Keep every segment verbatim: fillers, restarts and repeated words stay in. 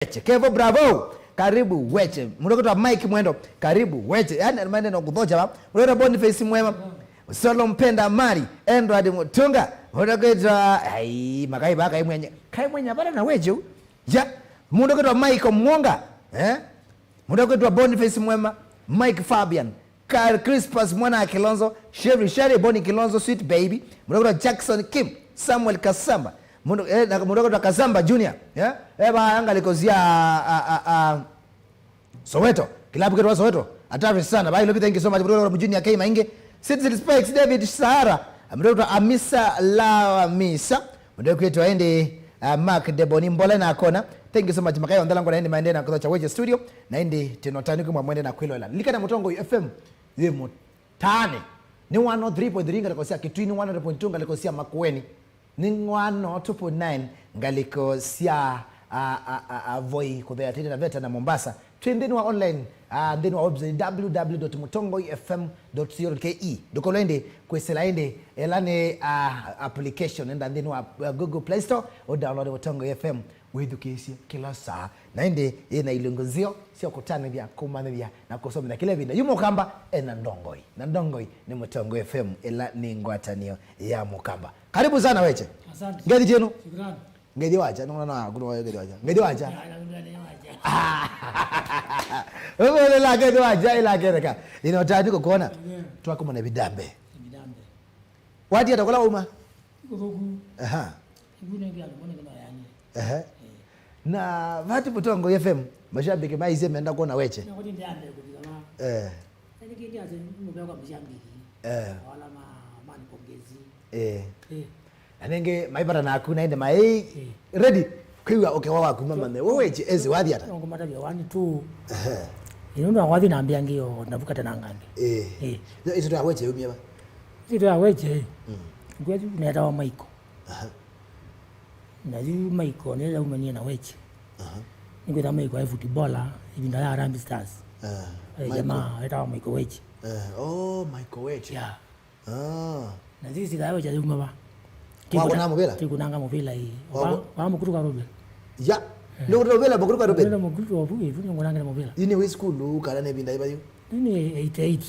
Weche. Kevo, bravo. Karibu, Weche. Mũndũ ũkwĩtwa Mike Mwendo. Karibu, Weche. Yaani, maende na kuthocha va. Mũndũ ũkwĩtwa Boniface Mwema. Solo Mpenda Mari. Edward Mutunga. Mũndũ ũkwĩtwa, ai, makai va Kai Mwenye. Kai Mwenye, vana na Weche. Ya. Mũndũ ũkwĩtwa Michael Mwonga. Eh? Mũndũ ũkwĩtwa Boniface Mwema. Mike Fabian. Ka-, Crispus Mwana Kilonzo, Sherry Sherry, Bonnie Kilonzo, Sweet Baby, mũndũ ũkwĩtwa Jackson Kim, Samuel Kasamba, mũndũ, eh, na mũndũ ũkwĩtwa Kasamba Junior, yeah? Eh, va ngalĩko sya, a, a, a, Soweto, kilabu kĩtwa Soweto, hatari sana, vai Lobi, thank you so much, mũndũ ũkwĩtwa Junior K Maingi, Citizen Spikes, David Sahara, mũndũ ũkwĩtwa Amisa Lamisa, mũndũ ũkwĩtwa ĩndĩ, uh, Mark Deboni Mbole na Kona. Thank you so much. Makayo ndala ngona ĩndĩ maende na kuthocha Weche studio. Na ĩndĩ tino tani kumwa mwende na kwĩloela. Likana Mũtongoi F M yĩ mũtaani. Nĩ one oh three point three ngalĩko sya Kitui, nĩ one oh three point two ngalĩko sya Makueni. Nĩ one oh two point nine ngalĩko sya, uh, uh, uh, uh, Voi, Kuthea, Taita Taveta na Mombasa. Twĩ nthĩnĩ wa online, ah, nthĩnĩ wa website w w w dot mutongoi f m dot co dot k e. Ndũkolwe ĩndĩ kwĩsĩla ĩndĩ, ĩla nĩ, ah, application, enda nthĩnĩ wa, ah, Google Play Store, ũdownload Mũtongoi F M, wĩthukĩĩsye kĩla saa. Na ĩndĩ yĩ na ilungu nzeo sya kũtanĩthya, kũmanyĩthya na kũsomethya kĩla ĩvinda. Yu Mũkamba ena Ndongoi, na Ndongoi nĩ Mũtongoi F M, ĩla nĩ ngwatanĩo ya Mũkamba. Karibu sana Weche. Asante. Ngethi tenu. Shukrani. Ngethi wacha, nũna na kũno ngethi wacha. Ngethi wacha. Ya, ya, ya, ya, wacha. Wewe la ngethi wacha, ila kereka. Ino tani kukuona. Yeah. Twakumona vidambe. Vidambe. Wati atakola uma. Kuzoku. Aha. Ibune ngi alimone kino yani. Aha. Eh. Na vati Mũtongoi F M, mashabiki maisye menda kuona Weche. Na kuti ndambe kutizama. Eh. Nani kindi ase mubekwa mshambiki. Eh. Wala ma, mani pongezi. Eh. Eh. Na nĩngĩ maivata naku na ĩndĩ mai, eh, ready kwĩw'a ũkewa waku mamanye. We Weche ezi wathi ata? Nongo matavya one two. Ehe. Ĩno ndo wathi na mbia ngĩ yo ndavuka tena ngange. Eh. Eh. Yo isu twa Weche umie ba. Isu twa Weche. Mm. Ngwetu netawa Michael. Aha. Na yu Michael nĩ yaumanie na Weche. Aha. Nĩkwĩtha Michael e footballer ivinda ya Harambee Stars. Ah, eh, Michael. Jamaa etawa Michael Weche. Eh, oh, Michael Weche. Yeah. Ah. Na sisi kayo cha yuma ba. Kwa kuna mubila? Tikunanga mubila hii. Kwa wa, ku- wa mukuru ka Ruben. Ya. Eh. Ndio kuna mubila mukuru ka Ruben. Ndio mukuru wa bugi, ndio kuna ngana mubila. Ini we school u kana ne binda ibayo? Ini eighty eight.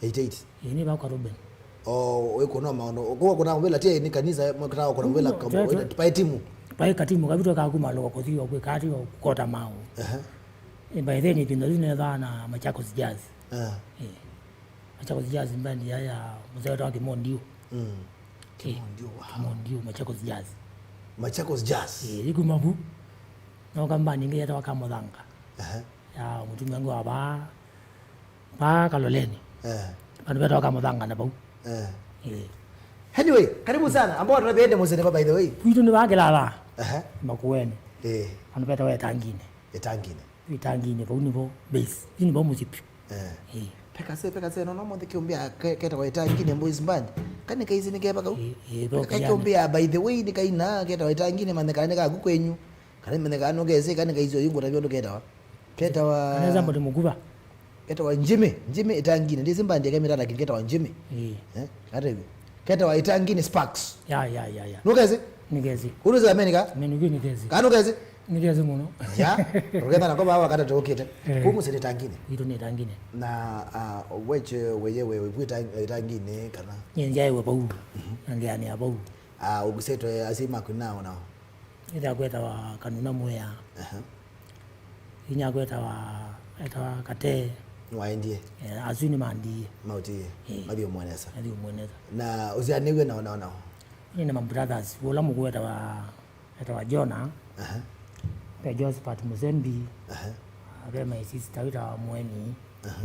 Eighty eight. Ini ba kwa Ruben. Oh, we kuna maono. Kwa kuna mubila tie ni kanisa mkutao kuna mubila kwa pa timu. Pa katimu kabitwa ka kuma lo kwa thio kwa kati kwa kota mao. Aha. Eh, by then ipinda zine na Machakos Jazz. Ah. Eh. Machakos Jazz band ya, ya mzee wa Kimondiu. Mm. Eh, Kimondiu, wow. Kimondiu, Machakos Jazz. Machakos Jazz. Eh, ikuma vu. Na kamba ningi yatawa Kamuthanga. Aha. Ya mutumia wangu wa ba, ba Kaloleni. Eh. Bandu betawa Kamuthanga na bau. Eh. Eh. Anyway, karibu sana. Ambao tunapenda mzee, by the way. Kwitu ni ba Kilala. Aha. Makueni. Eh. Bandu betawa Itangine. Itangine. Itangine, vau nĩvo base. Yu nĩvo mũsyĩ vyũ. Eh. Eh. Pekase, pekase, no, no, monthe kĩũmbĩa ke-, ketawa Itangine Boys Band. Kani kaisi nĩ keva kau? Eh, eh, vo kayana. Kĩũmbĩa, by the way, nĩ kaina ketawa Itangine, manyeka nĩ kaku kwenyu. Kana manyeka nũkese, kani kaisi oyu ngũtavya ũndũ ketawa. Ketawa. Kana example nĩ mũkuva. Ketawa Jimmy, Jimmy Itangine. Ndisi band yake mitana kini ketawa Jimmy. Eh. Eh? Kata hivyo. Ketawa Itangine Sparks. Ya, ya, ya, ya. Nũkese? Nĩkese. Kũndũ za America? Menu kĩ nĩkese. Kana nũkese? Nĩkese mũno. Ya. Rũketha nako baba wakata tũkĩte. Eh. Kũu mũsyĩ nĩ Itangine. Witũ nĩ Itangine. Na, ah, Weche weye we, we, Itang-, Itangine kana? Nye njaewe vau. Mhm. Na ngeanĩa vau. Ah, ũgusetwe asyai maku nao nao? Ĩtha kwetawa Kanuna Mwea. Aha. Inya kwetawa, etawa Kate. Nĩwaendie? Eh, asu nĩ mandie. Mautie? Eh. Mathi ũmwonesa? Mathi ũmwonesa. Na ũsyaanĩw'e nao nao nao? Nĩ na ma brothers, ũla mũkũũ etawa, etawa Jonah. Aha. Ve Josephat Musembi. Aha. Ve my sister wĩtawa Mweni. Aha.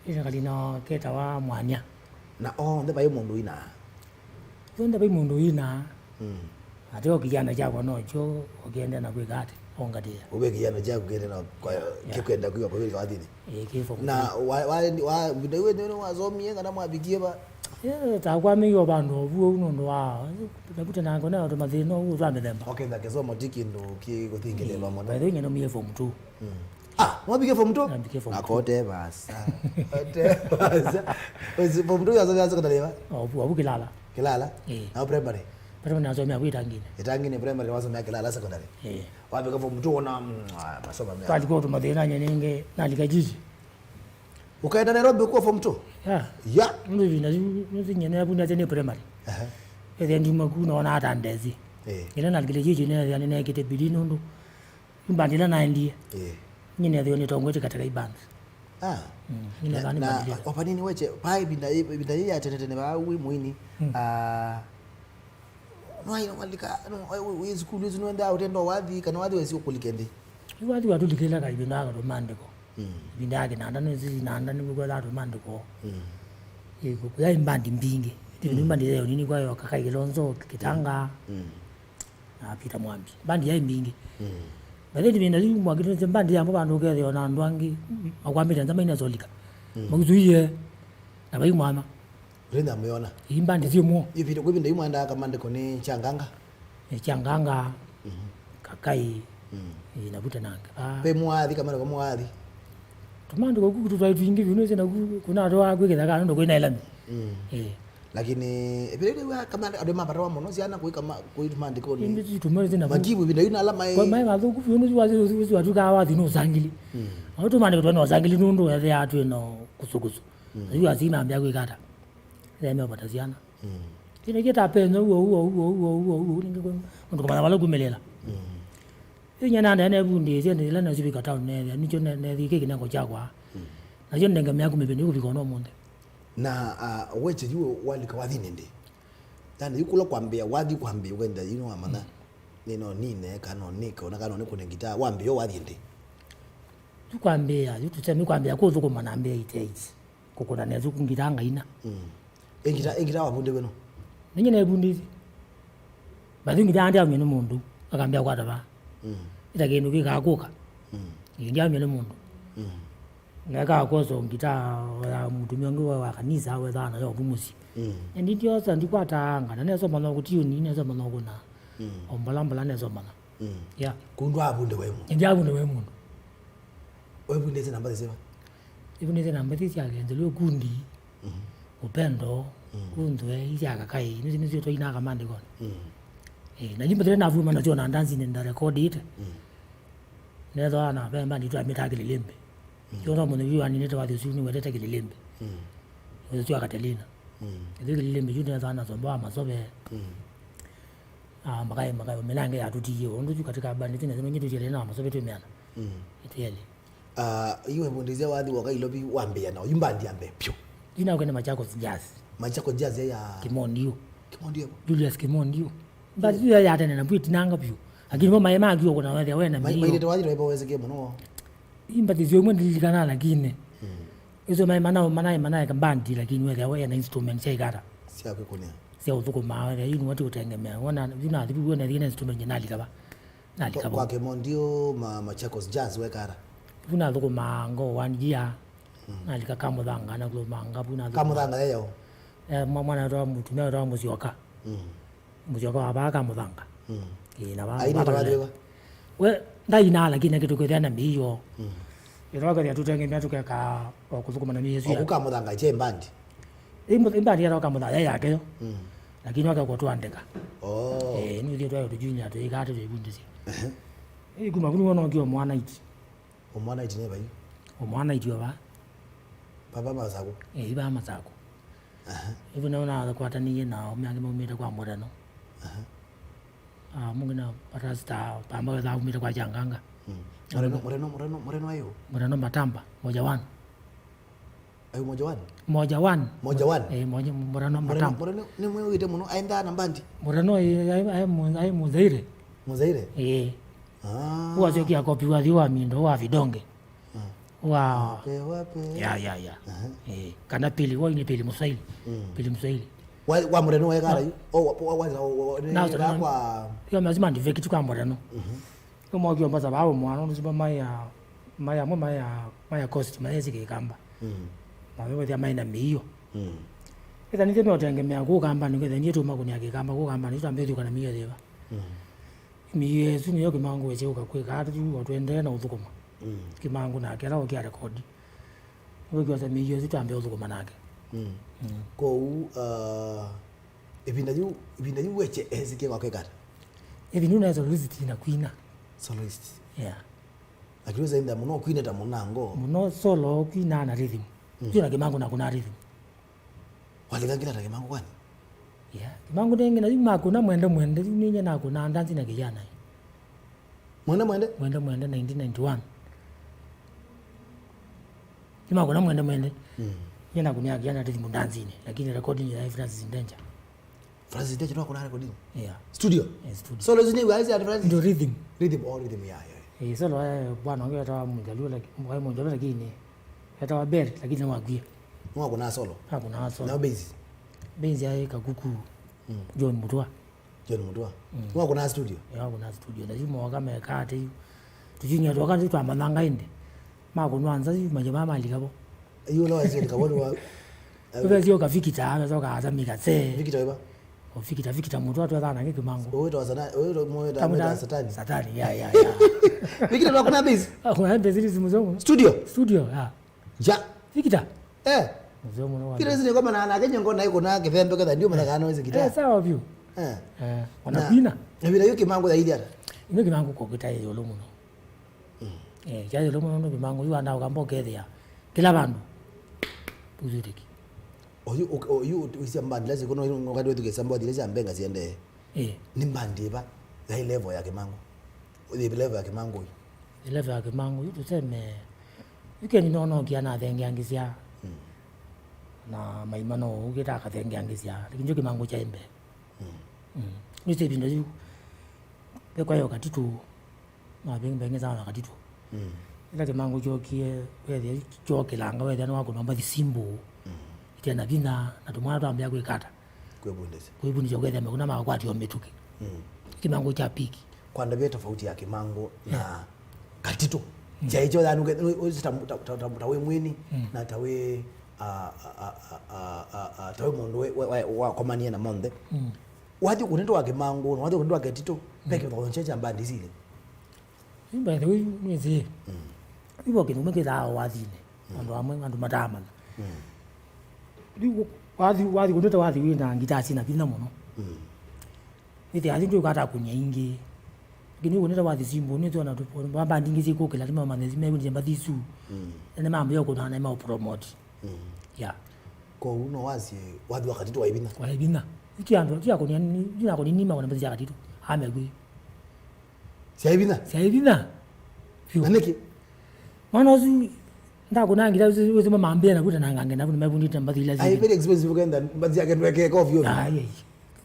Ĩna kalina ketawa Mwanya. Na onthe vai mũndũ wĩnaa? Onthe vai mũndũ wĩnaa. Mm. Ate o kĩjana kyakwa nokyo ũkĩendea na kwĩka ate, ongatĩa. Ũve kĩjana kyaku kĩendea na kwa, yeah, kĩkwenda kwĩka kwa wĩka wathini. Ĩĩ, kĩfo. Na wa, wa, wa, video iwe ndio wasomie kana mwabikie ba? Eh, ta kwa mĩio vandũ ovu ũu nũndũ wa, takuta na ngona watu mathĩna ũu twa mĩthemba. Okay, that kĩsomo ti kĩndũ kĩgũthingĩlĩva mũno. By the way, nyie naumie form two. Mm. Ah, nĩwavikie form two? Navikie form two. Akote vasa. Ote vasa. Ozi form two yasomea secondary va? Ovu, ovu Kilala. Kilala? Eh. Na primary? Ata nasomea kwĩ Itangini. Itangini primary, wasomea Kilala secondary. Eh. Wafika form two, ona, mm, ah, masomo mea. Twalika ũtũ mathĩna nye nĩngĩ, nalika jiji. Ũkaenda Nairobi kwa form two? Ya. Ya. Nũndũ ĩvinda yu, nũndũ nye nĩavundĩte nĩ primary. Aha. Ethĩa ndiuma ku nona ata ndesi. Eh. Ĩla nalikile jiji nethĩa nĩnekĩte bidii nũndũ. Yu mbandi ĩla naendie. Eh. Nyie nethĩwa nĩtongoetye katika ibandi. Ah. Mm, nyie nethĩwa nĩ mbandi ĩla. Na o vanini weche, pa ĩvinda, ĩvinda yĩ ya tene tene vaa wĩ mũini. Mm. Ah, Nwaĩ walika, no, wĩ, wĩ sukulu ĩsu nĩwendaa ũtenda wathi, kana wathi wesi ũkũlike nthĩ? Yu wathi watũlikĩla ka ĩvinda ya tũmaandĩko. Mm. Ĩvinda ya kĩnanda, nĩsĩ kĩnanda nĩw'o kwethaa tũmaandĩko. Mm. Ĩ, kũ-, yaĩ mbandi mbingĩ. Ĩvinda yu mbandi yaĩ nini kwa yoka Kakai Kilonzo, Kĩtanga, mm, na Peter Mwambi. Mbandi yaĩ mbingĩ. Mm. But then ĩvinda yu mwakĩtũnĩsye mbandi yambo vandũ ũkethĩwa na andũ angĩ, mm, makwambĩte nza mainasolika. Mm. Makusuie, na vai mwanya. Rĩu ndamwĩona. Ii mbandi syĩ muo. Ĩvinda, kwĩ ĩvinda yu mwendaa kamandĩko nĩ Kyanganga? Nĩ Kyanganga, mhm, Kakai, mm, ĩ, na Vuta Nanga. Ah. Ve mũathi kamandĩko mũathi? Tũmandĩko kũu tũtwaĩ twingĩ vyũ, nĩsĩ naku kũnatwaa kwĩ kĩthaka nũndũ kwĩ na ĩlami. Mm. Ĩ. Lakini, ĩvinda yu kamandĩ-, andũ mavatawa mũno syana kũi kama-, kũi tũmandĩkonĩ. Ĩndĩ tu tũmandĩko na kũ-, makivu ĩvinda yu na ala maĩ. Kwa maĩ mathũku vyũ, nĩsĩ wathi ũsu, ũsu watukaa wathi nũsangili. Mm. Na tũmandĩko twĩ na ũsangili nũndũ wethĩaa twĩ na kũsũkũsũ. Mm. Na yu asyai mambĩa kwĩka ata? Themea ũvata syana. Mm. Kĩndũ kĩtapenya ũu, ũu, ũu, ũu, ũu, ũu, ũu, nĩngĩ kwĩ mũndũ kũmanya vala kumĩlĩla. Mm. Yu nyie nanda nĩvundĩĩsye ndĩ ĩla nasivika town nethĩa, nĩkyo ne-, nethi kĩ kĩnengo kyakwa. Mm. Nakyo ndengemea kumĩvĩndĩ kũvika ona ũmũnthĩ. Na, ah, weche yu walika wathinĩ ndĩ? Yani, yu kũla kwambĩa, wathi kwambĩa, ũkenda, yu nĩwamanya, mm, nĩ no nine, kana no nĩke, ona kana no nĩkũne ngitaa, wambĩa wathi ndĩ? Yu kwambĩa, yu tũseme kwambĩa kũthũkũma na mbĩa ite ici. Kũkũna nesa kũngita ngaina. Mm. Ĩngita, ĩngita wavundĩwe no? Ninye naivundĩtye. Bathi ngita ndiaumya nĩ mũndũ, akambĩa kwata vaa. Mm. Ĩta kĩndũ kĩkaa kũka. Mm. Ndiaumya nĩ mũndũ. Mm. Neka akosa ngita ya mũtumia ũngĩ wa, wa kanisa, wethaa nayo vu mũsyĩ. Mm. Ĩndĩ ndiosa, ndikwataa nga, na nesomana kũtiũni, nesomana kũna. Mm. O mbola mbola nesomana. Mm. Yeah. Kũu ndwavundĩwe mũndũ? Ndiavundĩwe mũndũ. Wevundĩte namba siseva? Ivundĩte namba isi sya Kĩnzelu, ũkundi, mhm, ũpendo, mm, ũnthwe, isi sya Kakai, nĩsyo, nĩsyo twainaa kamandĩkonĩ. Mm. Eh, na nyimbo sila navuma nasyo na ndansi nĩ ndarekodi ite. Mm. Nethwa na ve mbandi twamĩtaa Kĩlĩlĩmbĩ. Mm. Kyo no mũndũ yu aninĩte wathi ũsu nĩwetete Kĩlĩlĩmbĩ. Mm. Ũsu wa Katelina. Mm. Ithu Kĩlĩlĩmbĩ yu nethwa na Somba wa Masobe. Mm. Ah, makai, makai, mĩlange yatũtiie, ũndũ yu katika bandi tũnasema nyitũtie na Masobe twĩmeana. Mm. Itiele. Ah, yu wevundĩsya wathi woka Ilovi wambĩĩa nao, yu mbandi ya mbee pyũ? Yu nakwenda Machakos Jazz. Machakos Jazz ya, ya Kĩmondiũ. Kĩmondiũ? Julius Kĩmondiũ. Mbandi yu ya tene na mbwĩtinanga vyũ. Lakini mo maĩ makiwa kuna wethĩa wena. Mai-, mĩio. Mailĩte wathi twaipa wesikie mũno. Ii mbandi syo imwe ndililikana lakini. Mm. Isu maĩ mana, mana, mana mbandi lakini wethĩa wena instrument sya ikata. Sya kwĩkũnĩa. Sya ũthũkũma, wethĩa yu nĩwati ũtengemea. Wona, yu nathi, wona thina instrument nalika va. Nalika kwa, kwa Kĩmondiũ, ma, Machakos Jazz wekara? Vu nathũkũmaa ngo one year. Mm. Nalika Kamũthanga, nathũkũmanga vu nathũkũma. Kamũthanga yeyo? Eh, mwa-, mwana wetwa mũtumia wetwa Mũsyoka. Mm. Mũsyoka wa vaa Kamũthanga. Mm. Ĩĩ, na vaa. Ainĩte wathi wĩva? We, ndainaa lakini kĩtũkĩthĩa na mĩio. Mm. Ĩtwa kethĩa tũtengemea tũkeka o kũthũkũma na mĩio. O kũka Mũthanga, ĩkye mbandi? Ĩ mbandi yatwa Kamũthanga, yake yo. Mm. Lakini wake kũtwandĩka. Oh. Eh, nĩ ithuĩ twaĩ tũjunior, tũikaa tũivundĩsya. Ehe. Ĩ kuma kũu nĩwona ũkio mwana iti. Ũmwana iti nĩ vai? Ũmwana iti o va. Papa Masako. Eh, iva Masako. Aha. Ivu nao nakwatanie na aũme angĩ maumĩte kwa Mũreno. Aha. Ah, mũngĩ na Rasta pamba wetha aumĩte kwa Changanga. Mm. Mũreno, Mũreno, Mũreno, Mũreno ayo? Mũreno Matamba, moja one. Ayo moja one? Moja one. Moja one? Eh, moja, Mũreno Matamba. Mũreno nĩ mwĩwĩte mũno, aendaa na mbandi? Mũreno, eh, aĩ, aĩ mu-, aĩ Mũzaire. Mũzaire? Eh. Ah. Ũwasyokia kopi wathi wa mindo, wa vidonge. Ah. Wa wape, wape. Ya, ya, ya. Aha. Eh, kana Pili, wa ine Pili Mswahili. Mm. Pili Mswahili. Wa, wa Mũreno wekara yu? O, wa, wa, wa, wa, wa, na, na, kwa yo mazima ndiveki tu kwa Mũreno. Mhm. Yo mokio mbasa bao mwana, ndio sima maya, maya, mo maya, maya cost, maya sikikamba. Mm. Na wewe ya maina mĩio. Mm. Ĩtha nĩthe meũtengemea kũkamba, nĩgetha niĩ tũma kũnia kĩkamba, kũkamba, nĩ tũtambe thiũka na mĩio thĩva. Mm. Mĩio ĩsu nĩyo kĩmangu wĩsĩ ũkakwĩka, atu tu, twendee na ũthũkũma. Mm. Kĩmangu nake, ala ũkia rekodi. Wĩkĩosa mĩio ĩsu twambe ũthũkũma nake. Mm. Mm. Kwoou, uh, Ĩvinda yĩu, ĩvinda yĩu Weche esikie kwake kata? Ĩvinda yĩu naĩ soloist na kwina. Soloist. Yeah. Lakini ũsaimbĩa mũno kwinĩta mũnango. Mũno solo kwina na rhythm. Mm. Yu na Kĩmangũ nakũna rhythm. Walika ngila ta Kĩmangũ kwani? Yeah. Kĩmangũ nengĩ na yu makũna mwende mwende, yu ninye nakũna ndanzi na kĩyana. Mwende mwende? Mwende mwende nineteen ninety-one. Yu makũna mwende mwende. Mm. Ninye nakũnia kĩyana rhythm ndanzinĩ, lakini recording ya Francis Danger. Francis Danger nĩwakũna recording? Yeah. Studio? Yeah, studio. Solo zini wazi at Francis? Ndio rhythm. Rhythm, oh, rhythm, yeah, yeah. Eh, solo, eh, bwana wangu etawa Mjaluo, laki-, mwa Mjaluo lakini etawa Bell, lakini nĩwakwie. Nĩwakũna solo? Akũna solo. Na bass? Bass ya Kakuku. Mm. John Mutua. John Mutua. Mm. Nĩwakũna studio? Yeah, akũna studio. Na yu moka mekate yu. Tujinya tuoka tu twamanyanga ĩndĩ. Makũnwa nza yu maja mama malika bo. Yu lo asio kabo wa. Yu sio ka Victor, sio ka Azami ka se. Victor iba? O Victor, Victor Mutua twethana nake Kĩmangũ. Oyo to sana, oyo to moyo ta Tamuta. Satani. Satani, ya, ya, ya. Victor nĩwakũna bass? Ah, kuna bass ni simu zangu. Studio? Studio, ya. Ja. Victor. Eh. Mzee mũno wa. Kile zile ngoma na, na Kenya ngona iko na kĩthembe kadha ndio maana kana wezi kita. Eh, sawa vyu. Eh. Eh, na, wanakwina. Na vile yuki mangu ya idiara. Ino Kĩmangũ kokita yolo mũno. Mm. Eh, kya yolo mũno ndo Kĩmangũ yu anda ukamba ukethia. Kila vandu. Uzutiki. Oyu, o-, oyu, wĩsya mbandi, lazima kuna oyu, wakati wetu kesa mbandi, lazima mbenga ziende. Eh. Nĩ mbandi ĩva yaĩ level ya Kĩmangũ? Ĩĩ level ya Kĩmangũ yu. Ĩ level ya Kĩmangũ yu, tuseme, weekend no nokia nathengeangĩsya. Mm. Na maima no ũkĩta akathengeangĩsya. Lakini ndio Kĩmangũ kya mbee. Mm. Mm. Nĩ ĩvinda yu, vekwa yo Katitũ, mavengevenge sana na Katitũ. Mm. Ĩla Kĩmangũ kyokie, wethĩa kyokĩlanga, wethĩa nĩwakũna mbathi simple. Mm. Itena vinya, na tũmwana twambĩa kwĩkata. Kwĩvundĩsya. Kwĩvundĩsya, ũkethĩa mekũna makakwatĩwa mĩtũkĩ. Mm. Kĩmangũ kya peak. Kwanda ve tofauti ya Kĩmangũ na, yeah, Katitũ. Mm. Kyaĩ kyo yani, ũke-, ũ-, ũ-, ta, ta wĩ mwini, mm, na ta wĩ, a, a, ta wĩ mũndũ we, we, we, wakomanie na monthe. Mm. Wathi ũkũnĩtwa wa Kĩmangũ, na wathi ũkũnĩtwa wa Katitũ, ve, mm, kĩvathũkany'o kya mbandi isu ilĩ? Yu, by the way, nĩsĩ, mm, yu vo kĩndũ kĩmwe kĩthaa wathinĩ, mm, andũ amwe, andũ mataamanya. Mm. Rĩu wathi, wathi kũndũ ta wathi wĩ na ngitaa syĩ na vinya mũno. Mm. Nĩthĩa athi ndwĩkwata kũnia ingĩ. Lakini kũndũ ta wathi simple, nĩtwona tu, mbandi ingĩ syĩkũkĩla, nĩmamanya, mekunĩte mbathi isu. Mm. Na nĩmambĩĩa kũna na maũpromote. Mm. Yeah. Kwoou no wasye wathi wa Katitũ waĩ vinya? Waĩ vinya. Ti andũ, ti akũnia, ti akũnia nima kũna mbathi sya Katitũ. Amekwĩ. Syaĩ vinya? Syaĩ vinya. Vyũ. Na nĩkĩ? Mwana ũsu ndakũnangĩla ũsu, ũsu mamambĩa na kuta na ngange na kuna mevundĩte mbathi ila. Ai, very expensive kenda mbathi yake ndwekeka ovyo ovyo. Ai, ai.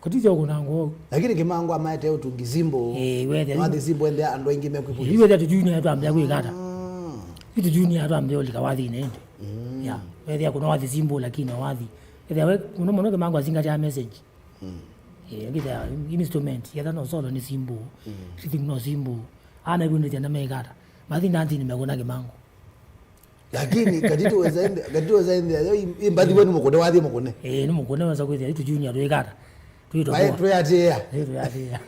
Kotithya ũkũnanga ũu. Lakini Kĩmangũ amaete ũtungi simple. Eh, wethe. Wathi simple ende andũ aingĩ mekwĩvundĩsya. Yu wethe tu junior twambĩa kwĩkata. Mm. Yu tu junior twambĩa ũlika wathinĩ ĩndĩ. Mm. Ya, wethe kuna wathi simple lakini wathi. Wethe we, mũno mũno Kĩmangũ azingatia message. Mm. Eh, ngitha instrument, yetha no solo nĩ simple, mm, rhythm no simple. Ana kunde tena mekata. Mathi nanti nĩ mekũna Kĩmangũ. Lakini Katitũ weza ende, Katitũ weza ende, yo i-, i mbathi wenu mũkũne, wathi mũkũne. Eh, nĩ mũkũne weza kwĩthĩa, itu junior twĩkata. Twĩtwa. Twĩatĩĩa. Eh, twĩatĩĩa.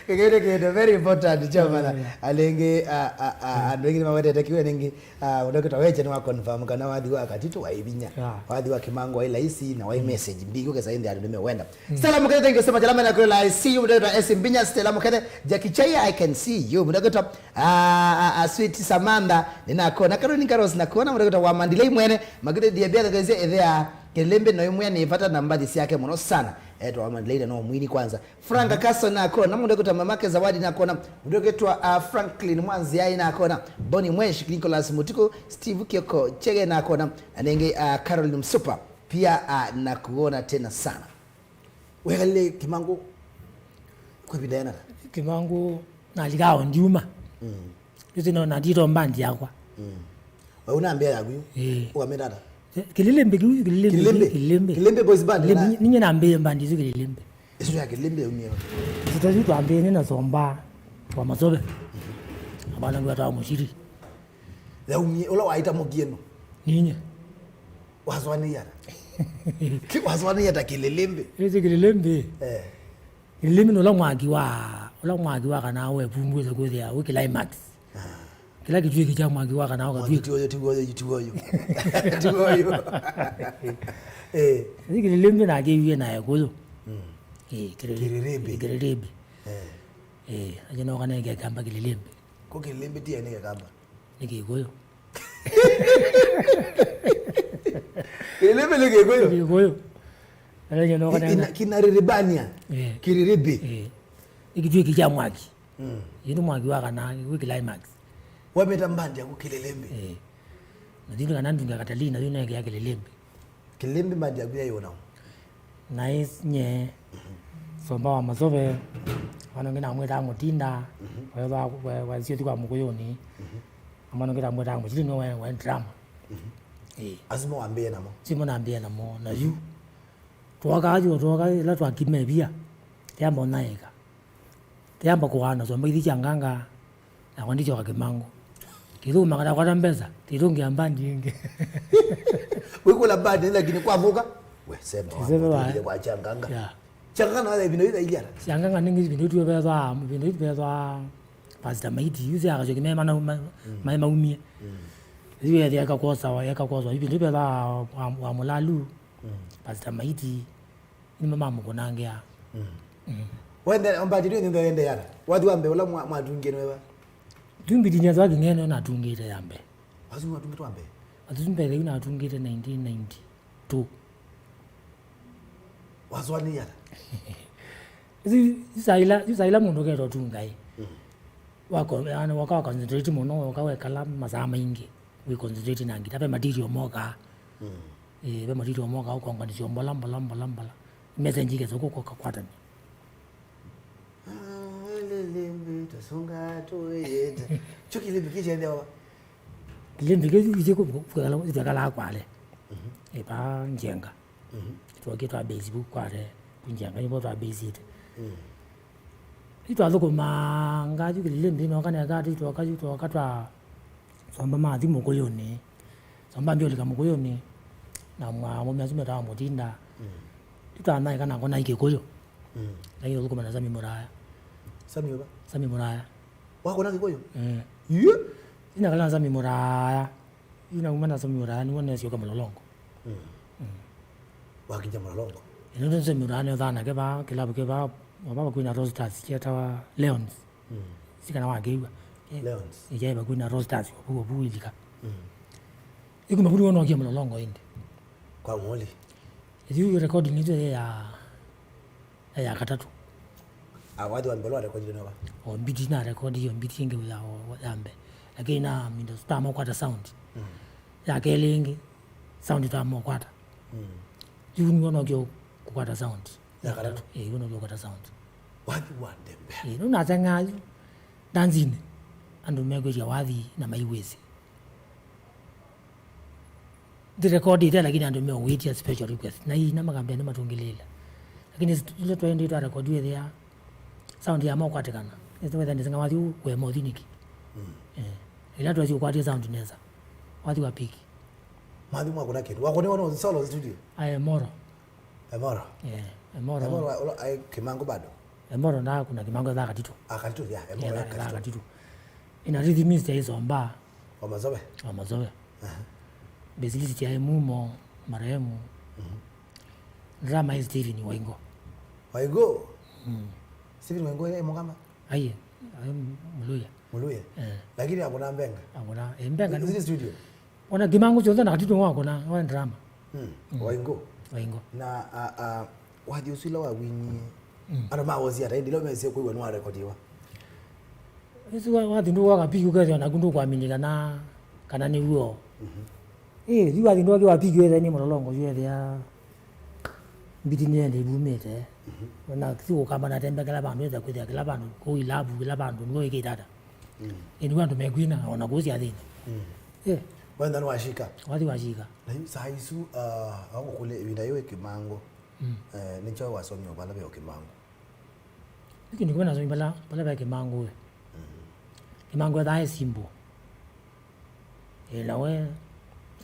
Kĩkĩte kĩndũ very important, chairman. Yeah, yeah. Alenge, a, a, a, andũ aingĩ nĩmawetete kiwe nĩngĩ. Ah, Doctor Weche nĩwa confirm kana wathi wa Katitũ waĩ vinya. Yeah. Wathi wa Kĩmangũ waĩ laisi na waĩ, mm, message mbingĩ ũkesa ĩndĩ andũ nĩmewenda. Mm. Stella Mukethe, thank you so much. Alamena kule la I C U, Doctor S Mbinya, Stella Mukethe, Jackie Chai, I can see you. Doctor, ah, ah, ah, Sweet Samantha, nĩnakona. Caroline Carlos, nakona. Doctor wa Mandilei mwene, Makete Diabia, thakazia ethea, Kĩlĩmbĩ no imwe nĩ vata na mbathi syake mũno sana. Etwa wa Mandilei na no mwini kwanza. Frank, mhm, Kaso nakona, mũndũ ekũtwa Mamake Zawadi nakona, mũndũ ekũtwa, uh, Franklin Mwanziai nakona, Bonnie Mwesh, Nicholas Mutuku, Steve Kioko Chege nakona, na nĩngĩ, uh, Caroline Msupa, pia, uh, nakuona tena sana. Wekalile Kĩmangũ kwĩvinda yanata? Kĩmangũ nalika o ndiuma. Mm. Ĩsu no na ndito mbandi yakwa. Mm. Wewe una mbĩa yaku yu? Eh. Ukamĩta ata? Eh, Kĩlĩlĩmbĩ kĩu, Kĩlĩlĩmbĩ, Kĩlĩlĩmbĩ. Kĩlĩlĩmbĩ. Kĩlĩlĩmbĩ Boys Band, Kĩlĩlĩmbĩ, na ni-, ninye na mbĩa mbandi isu Kĩlĩlĩmbĩ. Ĩsu ya Kĩlĩlĩmbĩ yaumie va? Ĩsu ta yu twambĩĩe na Somba wa Masobe. Mhm. Abana ngwa twa Mũshiri. Yaumie, ũla waita mũkieno. Ninye. Waswanĩie ata? Ki-, waswanĩie ata Kĩlĩlĩmbĩ? Ĩsu Kĩlĩlĩmbĩ. Eh. Kĩlĩlĩmbĩ nĩ ũla mwaki wa, ũla mwaki wa kana wepungũĩte kwĩthĩa wĩ climax. Ah. Kĩla kĩtuĩkĩ kya mwaki wa kana ũkatuĩka. Mwaki ti ũyũ, ti ũyũ, ti ũyũ. Ti ũyũ. Eh. Ĩsu Kĩlĩlĩmbĩ nakĩwie na Ekũyũ. Mm. Ĩĩ, Kĩrĩrĩmbĩ. Kĩrĩrĩmbĩ. Kĩrĩrĩmbĩ. Eh. Ĩĩ, aje noka nenge kamba Kĩlĩlĩmbĩ. Ko Kĩlĩlĩmbĩ ti ene kamba. Nĩ Kĩkũyũ. Kĩlĩlĩmbĩ nĩ Kĩkũyũ. Kĩkũyũ. Aje noka nenge. Kina, kina Rĩrĩmbania. Eh. Kĩrĩrĩmbĩ. Eh. Nĩ kĩtuĩki kya mwaki. Mm. Yĩndĩ mwaki wa kana, wĩ climax. Wameta mbandi yaku Kĩlĩlĩmbĩ. Eh. Na thĩnĩ kana ndunga Katalina, yu nenge ya Kĩlĩlĩmbĩ. Kĩlĩlĩmbĩ mbandi yaku yaĩ ũnao? Na is nye, mhm, Somba wa Masove, mwana ũngĩ namwĩtaa Mũtinda, mhm, wethwa, we, wasio thi kwa Mũkũyũnĩ. Mhm. Na mwana ũngĩ namwĩtaa Mũtili nĩwe wa, wa drama. Mhm. Eh. Asu mo wambĩĩe namo? Simo nambĩĩe namo, na yu. Twoka yu, twoka ĩla twakime via, yamba ũnaĩka. Tĩamba kũaana Somba ithi sya nganga, nakwa ndisyoka Kĩmangũ. Kĩthũma katakwata mbesa, tĩtũngĩa mbandi ĩngĩ. Wĩkũla mbandi, lakini kwathũka, we, sema wa Sema wa- mũtũngĩle kwa sya nganga. Yeah. Sya nganga na ĩvinda yu thailiana. Sya nganga nĩngĩ ĩvinda yu vethwa, ĩvinda yu vethwa Pastor Maiti, yu sya Kachokime mana, ma-, mm, maĩ maumie. Mm. Yu ethĩa ĩkakwosa, ĩkakwosa, ĩvinda yu vethwa wa, wa, wa Mũlalu, mm, Pastor Maiti. Nĩmo mamũkũnangĩa. Mm. Mm. Wende, mbandi ĩyo nthĩ wende yara. Wathi wa mbee ũla mwa-, mwatungie nĩ weva? Tumbitinia twa kĩng'eno natungĩte ya mbee. Asu mwatungĩte wa mbee? Asu mbee yu natungĩte nineteen ninety-two. Waswani yara? Yu, yu saa ila, yu saa ila mũndũ ũketwa tungai. Mm. Wako, yani, waka wa concentrate mũno, waka wekala masaa maingĩ. Wĩ concentrate na ngita, ve material moka. Mm. Eh, ve matito moka ũkonganisya mbola, mbola, mbola, mbola. Message ĩkesa ũkũ ũkakwatany'a. Ah, lelembĩ, tũsunga, tũyĩte. Kyo kĩlĩmbĩ kĩkyendewa? Kĩlĩmbĩ kĩu kĩkũ, kĩkala, kĩkalaa Kwale. Mhm. Ĩpa Njenga. Mhm. Twokie twa base vu Kwale, ku Njenga, nĩvo twa baseĩte. Mm. Yu twathũkũmanga yu Kĩlĩlĩmbĩ, noka neka ati twoka yu twoka twa Somba mathi Mũkũyũnĩ. Somba ambia ũlika Mũkũyũnĩ na mwa mũme asu metawa Mũtinda. Mm. Yu twanaĩka nakwa naĩ Kĩkũyũ. Mm. Lakini ũthũkũma na Sami Mũraya. Sami ũva? Sami Mũraya. Wakona Kĩkũyũ? Eh. Yu? Yu nakala na Sami Mũraya. Yu nauma na Sami Mũraya, nĩw'o nesyoka Mũlolongo. Mm. Mm. Wakinya Mũlolongo? Ĩno nĩ Sami Mũraya nĩũthanake vaa, kĩlavu kĩ vaa, vaa vakuĩ na Rosters kyetawa Leons. Mm. Si kana wakĩw'a. Leons. Ĩkyaĩ vakuĩ na Rosters, ovu, ovu ilika. Mm. Ĩkuma vu nĩw'o nokie Mũlolongo ĩndĩ. Kwa Moli? Ĩthu recording ĩtũ ya, ya katatũ. Ah, wathi wa mbee ũla warekodire nĩ wa? O mbiti na record, iyo mbiti ĩngĩ ya, ya mbee. Lakini na mindo tamakwata sound. Mm. Ya kelĩ ĩngĩ, sound tamakwata. Mm. Yu nĩw'o nokie kũkwata sound. Ya katatũ. Eh, yu nokie kũkwata sound. Wathi wa ndembea. Eh, nũnateng'aa yu. Ndanzinĩ. Andũ mekwĩtya wathi na maiwĩsĩ. Ndirekodi ĩte, lakini andũ meũwĩtya special request. Na ii, na makambĩa nĩmatũngĩlĩĩla. Lakini ila twaendie twarekodi wĩthĩa sound ya mokwatĩkana. Nĩtũwetha ndĩsĩnga wathi ũkwe mothi nĩkĩ. Mm. Eh. Ila twasi ũkwatie sound nesa. Wathi wa piki. Mwathi mwakũna kĩndũ. Wakũniwa no solo studio? Aye, Moro. Emoro? Eh, Emoro. Emoro, ula, ai, Kĩmangũ bado? Emoro ndakũna Kĩmangũ ethaa Katito. Ah, Katito, yeah, Emoro, yeah, ethaa Katito. Katito. Ina rhythmist ya Isomba. Wa Mazowe? Wa Mazowe. Aha. Bassist ya Emumo, marehemu. Mhm. Drama ya Steven Waingo. Waingo? Mm. Steven Waingo, eh, Mugamba? Aye, aye, Muluya. Muluya? Eh. Lakini akũna mbenga? Akũna, eh, mbenga. Is it studio? Ona Kĩmangũ kyonthe na Katito wakũna, wa drama. Mm. Mm. Waingo. Waingo. Na, a, a, wathi ũsu ĩla wawinie, mm, andũ mawosie ata, ĩndĩ ĩla mesie kwĩw'a nĩwarekodiwa? Ũsu wa, wathi ndũkwaka piu ũkethĩa naku ndũkwaminika na, kana nĩ w'o. Mhm. Ĩ, yu wathi ndũkwaka piu wethĩa nĩ Mũlolongo, yu wethĩa mbiti nĩende ĩvumĩte. Mhm. Na si ũkamba natembea kĩla vandũ, ĩtha kwĩthĩa kĩla vandũ, kũu ilavu, kĩla vandũ, nĩw'o ĩkĩte ata. Mm. Ĩndĩ andũ mekwina, ona kũu syathĩnĩ. Mm. Eh. Wenda nĩwashika? Wathi washika. Na yu saa isu, ah, wakũkũlya ĩvinda yĩu Kĩmangũ, mm, eh, nĩkyo wasomie vala ve Kĩmangũ? Ĩkĩ nĩkyo nasomie vala, vala ve Kĩmangũ we. Mm. Kĩmangũ ethaa e simple. Ĩ, na we,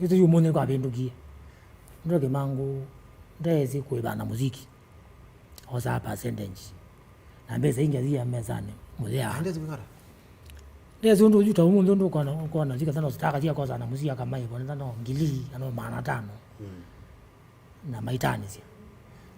ĩtũ yu ũmũnthĩ kwavĩndũkie. Ndio Kĩmangũ, ndesi kũĩva na mũziki. Osaa percentage. Na mbesa ingĩ athia mesanĩ, mũthea. Ndesi kwĩkata? Ndesi ũndũ ũyu ta ũmũnthĩ ũndũ ũkona, ũkona thika sana ũsitaka thia kosa na mũsia kama ĩvo, nĩ thano ngili, ano maana tano. Mm. Na maitanĩsya.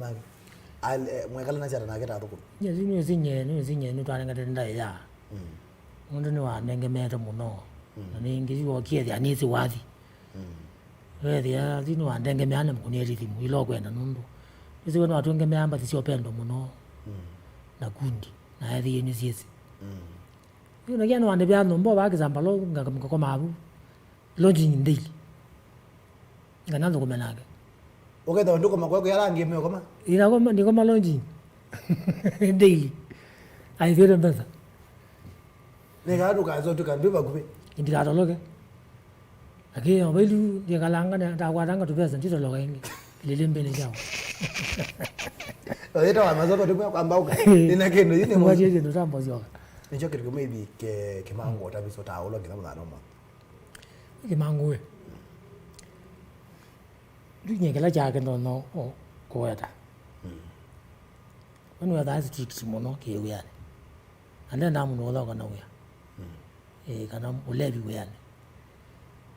make? Al-, eh, mwekala na kyata nake ta athũkũmi? Yes, nĩũsinye, nĩũsinye, nĩtwanengete ndaĩa. Mm. Nũndũ nĩwanengemeete mũno. Mm. Na nĩngĩ yu okie thĩa nĩsĩ wathi. Mm. Weethĩa yu nĩwandengemea na kũnĩelĩ thimũ ila ũkwenda nũndũ. Ĩsĩ we nĩwatũngemea mbathi sya ũpendo mũno. Mm. Na kundi. Na ethĩie nĩsyĩsĩ. Mm. Yu nakia nĩwandĩvĩa nyũmba vaa Kĩsambalo nga-, ngakoma vu. Lodging daily. Kana nthũkũme nake. Ũkethĩwa ndũkoma kwaku ala angĩ meũkoma? Ndikoma, ndikoma lodging. Daily. Aithĩte mbesa. Nĩkaa ndũkazotuka ndwĩ vakuvĩ. Ndikatoloke. Lakini ovailu ndikalanga na ndakwatanga tupesa nditoloka ingi. Ilili mbele chao. Oyeta wa mazoko tu kwa mbauka. Nina kendo yini. Mwaje ndio tambo zioka. Nicho kitu maybe ke kimango tabiso ta ulo kina mwana mwa. Kĩmangũe. Ndunye kĩla kyake ndonya kũweta. Mm. We nĩwethaa strict mũno kĩwĩanĩ. Na ndendaa mũndũ ũthoka na wĩa. Mm. Ĩĩ, kana ũlevi wĩanĩ.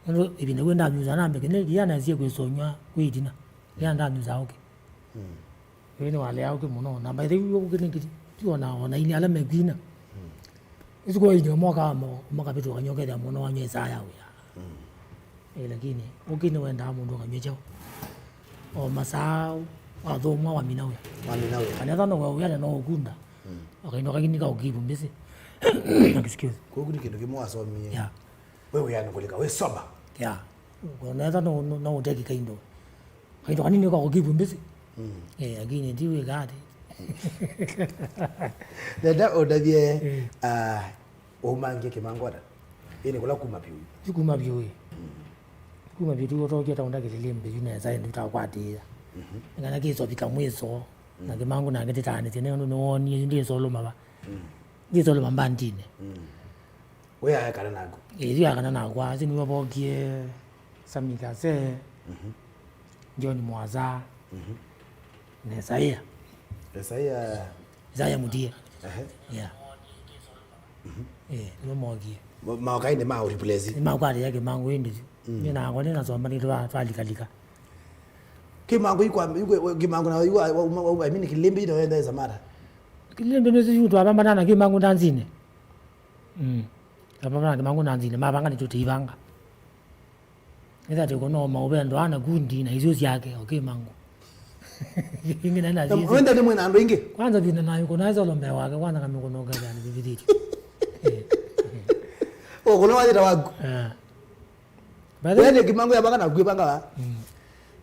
Nũndũ ĩvinda wĩ ndanyusa nambe kĩnĩ kĩanasie kwĩsonywa kwĩ ĩtina. Kĩa ndanyusa ũkĩ. Mm. Ĩĩ, nĩwalea ũkĩ mũno. Na by the way, ũkĩ nĩ kĩti, ti ona, ona ini ala mekwina. Mm. Ĩsu kwa ini moka mo, makavĩtũka nyoka ĩthĩa mũno wanywa ĩsaa ya wĩa. Mm. Ĩĩ, lakini ũkĩ nĩwendaa mũndũ akanywa kyaũ. O masaa wathũmwa wamina wĩa. Wamina wĩa. Kana ethwa no wĩa na no ũkunda. Mm. Akainũka kini ka ũkivu mbĩsĩ. Excuse. Kwoku nĩ kĩndũ kĩmwe wasomie. Yeah. We wĩanĩ kũlika, wĩ sober. Yeah. Kana ethwa no, no, no ũteki kaindo. Kaito kanini kwa kukivu mbisi. Mm. Eh, lakini ndiwe gati. Nenda ũndavye, eh, ah, umangie Kĩmangũata. Ĩĩ nĩ kũla kuma vyũ. Ti kuma vyũ ĩ. Mm. Kuma vyũ tu ũtokie ta ũndakĩlĩlĩ mbĩyu nesa ĩndũ itakwatĩĩa. Mhm. Ngana kĩsovika mwiso. Mm. Na Kĩmangũ nake tĩtaanĩsye nĩ ũndũ nĩwonie ndĩsoloma va. Mm. Ndĩsoloma mbandinĩ. Mm. We aekana naku? Ĩĩ, yu aekana nakwa. Asu nĩwe vokie Sami Kase, mhm, John Mwaza, mhm, na Isaia. Isaia. Isaia Mutie. Ehe. Yeah. Eh, nĩmo mookie. Ma-, maokai nĩ ma replace. Nĩmakwatĩĩa Kĩmangũ ĩndĩ yu. Mm. Nĩ nakwa nĩnasomanĩte twa-, twalikalika. Kĩmangũ ikwa, ikwa, Kĩmangũ na iwa, wa, wa, wa, I mean, Kĩlĩmbĩ ito wenda esa mara. Kĩlĩmbĩ nĩ siyu twavambana na Kĩmangũ ndanzinĩ. Mm. Twavambana na Kĩmangũ ndanzinĩ, mavanga nĩ tũtĩivanga. Ĩtha tiko no maũvendo ana kundi na icio syake, okay, Kĩmangũ. Ingĩ na na Na sisi. Wenda nĩ mwena andũ ingĩ? Kwanza vina na yuko na zolo mbele wake, kwanza kamikono kale ni vivititi. Eh. O, kuna wajita waku. Eh. But then, yani Kĩmangũ ya baka na kuipanga wa. Mm.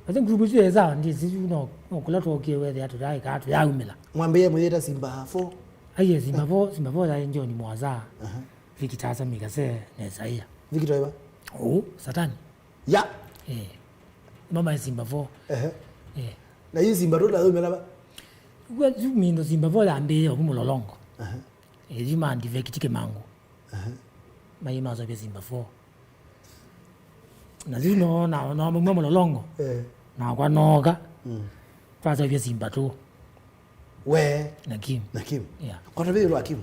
But then group cio eza ndi sisi no, no kula tokie wethe atu dai ka atu yaumila. Mwambie mwita Simba four. Aye Simba four, Simba four ya John Mwaza. Aha. Victor Samika se ne saia. Victor iba. Oh, Satani. Ya. Eh. Mama ya Simba four. Ehe. Eh. Na hii Simba two la yumela ba? Kwa yu mindo Simba four ya mbele obu Mulolongo. Aha. Eh, yu ma defect Kĩmangũ. Aha. Mai mazo vya Simba four. Na yu no, na, no, mwa Mulolongo. Eh. Na kwa noga. Mm. Twazo vya Simba two. We. Na Kim. Na Kim. Yeah. Kwa tabi lo Kim.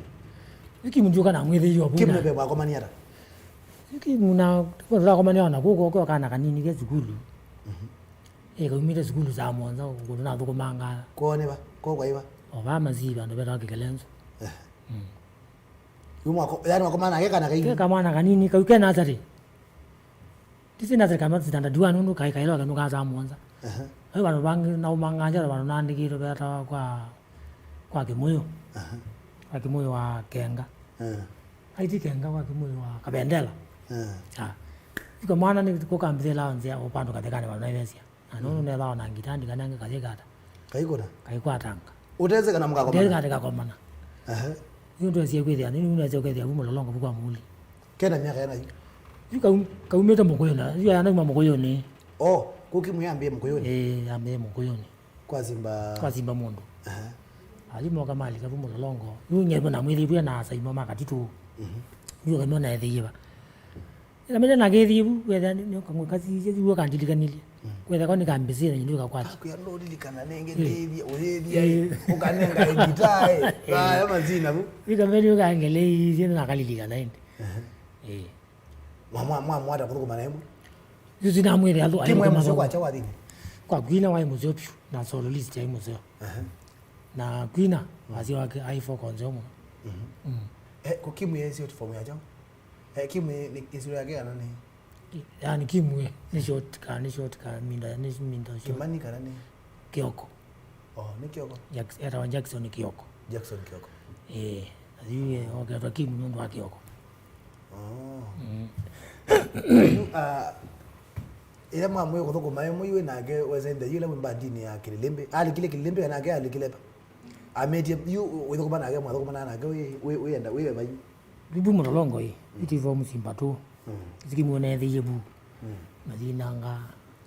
Kim ndio kana mwithe yo Kim buna. Nebe mwakomania ata? Kim na, kwa tulakomania na kuko kwa kana kanini ke sukulu. Mhm. Eh, kaumite sukulu za mwanza, kuko na thuko manga. Kwa ne ba, kwa kwa iba. O ba maziba ndo beta kikelenzo. Eh. Mm. Yu mwako, yani mwakomana ke kana kaini. Ke kamwana kanini, kau ke nursery. Ndisi nursery kama standard one nundu kai kailo kanu ka za mwanza. Aha. Ai vandu vangi na umanganja vandu nandikitwe veta kwa, kwa Kimuyu. Aha. Kwa Kimuyu wa Kenga. Ah. Aiti Kenga kwa Kimuyu wa Kabendela. Ah. Ah. Ika mwana ni kukambithila nzia upando kathekane vandu naivesia. Na nũndũ nethĩawa na ngita ndikanenge kathĩ kata. Kaikũna? Kaikwatanga. Ũteseka na mũkakomana? Ndĩkakomana. Aha. Yu ndwesie kwĩthĩa, nĩ nĩu ndwesie kwĩthĩa vu Mũlolongo vu kwa Mũli. Kena myaka yana yu? Yu kaum-, kaumĩte Mũkũyũnĩ, yu anauma Mũkũyũnĩ. Oh, kũki mwĩambie Mũkũyũnĩ? Ĩĩ, ambie Mũkũyũnĩ. Kwa Simba. Kwa Simba mũndũ. Aha. Ayu moka malika vu Mũlolongo. Yu nyevo na mwĩthĩvw'e na asaimo ma katitũ. Mhm. Yu kamona ethĩiva. Ĩla mĩthenya nakĩthie vu, wethĩa nĩ, nĩ kang'we kasisye vu ũkandilikanilye. Mm. Wethĩa kwa nĩkambĩsĩe na nyindu ĩkakwata. Akwĩa ndũlilikana nenge, eh, ndĩthie, ũyĩthia, eh, ũkanenga ngita, eh. Eh. Aya mazina vu. Ĩkameni ũkangeleisye na nakalilikana ĩndĩ. Aha. Eh. Mwa, mwa, mwa, mwata kũthũkũma na ĩmwe? Yu sinamwĩthĩa thũ, kimwe mũseo kwa chawa thini. Kwa kwina waĩ mũseo piũ, na solo list yaĩ mũseo. Aha. Na kwina, mm, wasya wake aĩ focus mũno. Mhm. Mm. Eh, kũkimwe sio form ya chawa? Eh, kimwe nĩ, nĩ sura yake kana nĩ? Yaani kimwe nĩ short ka, nĩ short ka, minda, nĩ minda short. Kimani kana nĩ? Kioko. Oh, nĩ Kioko? Jack-, etawa Jackson Kioko. Jackson Kioko. Eh, na yu, eh, oketwa Kim nũndũ wa Kioko. Oh. Mm. Yu, ah, ĩla mwamwĩ kũthũkũma ĩmwe yu nake wesende yu ĩla wĩ mbandinĩ ya Kĩlĩlĩmbĩ. Alikile Kĩlĩlĩmbĩ kana nake alikile pa? Ametie yu wĩthũkũma nake, mwathũkũma nake wĩ, wĩ, wĩenda, wĩ weva yu. Vivu Mũlolongo ĩ, mm, itivo mũsimba tu. Mm. Sikimwonetheiye vu. Mm. Mathinanga.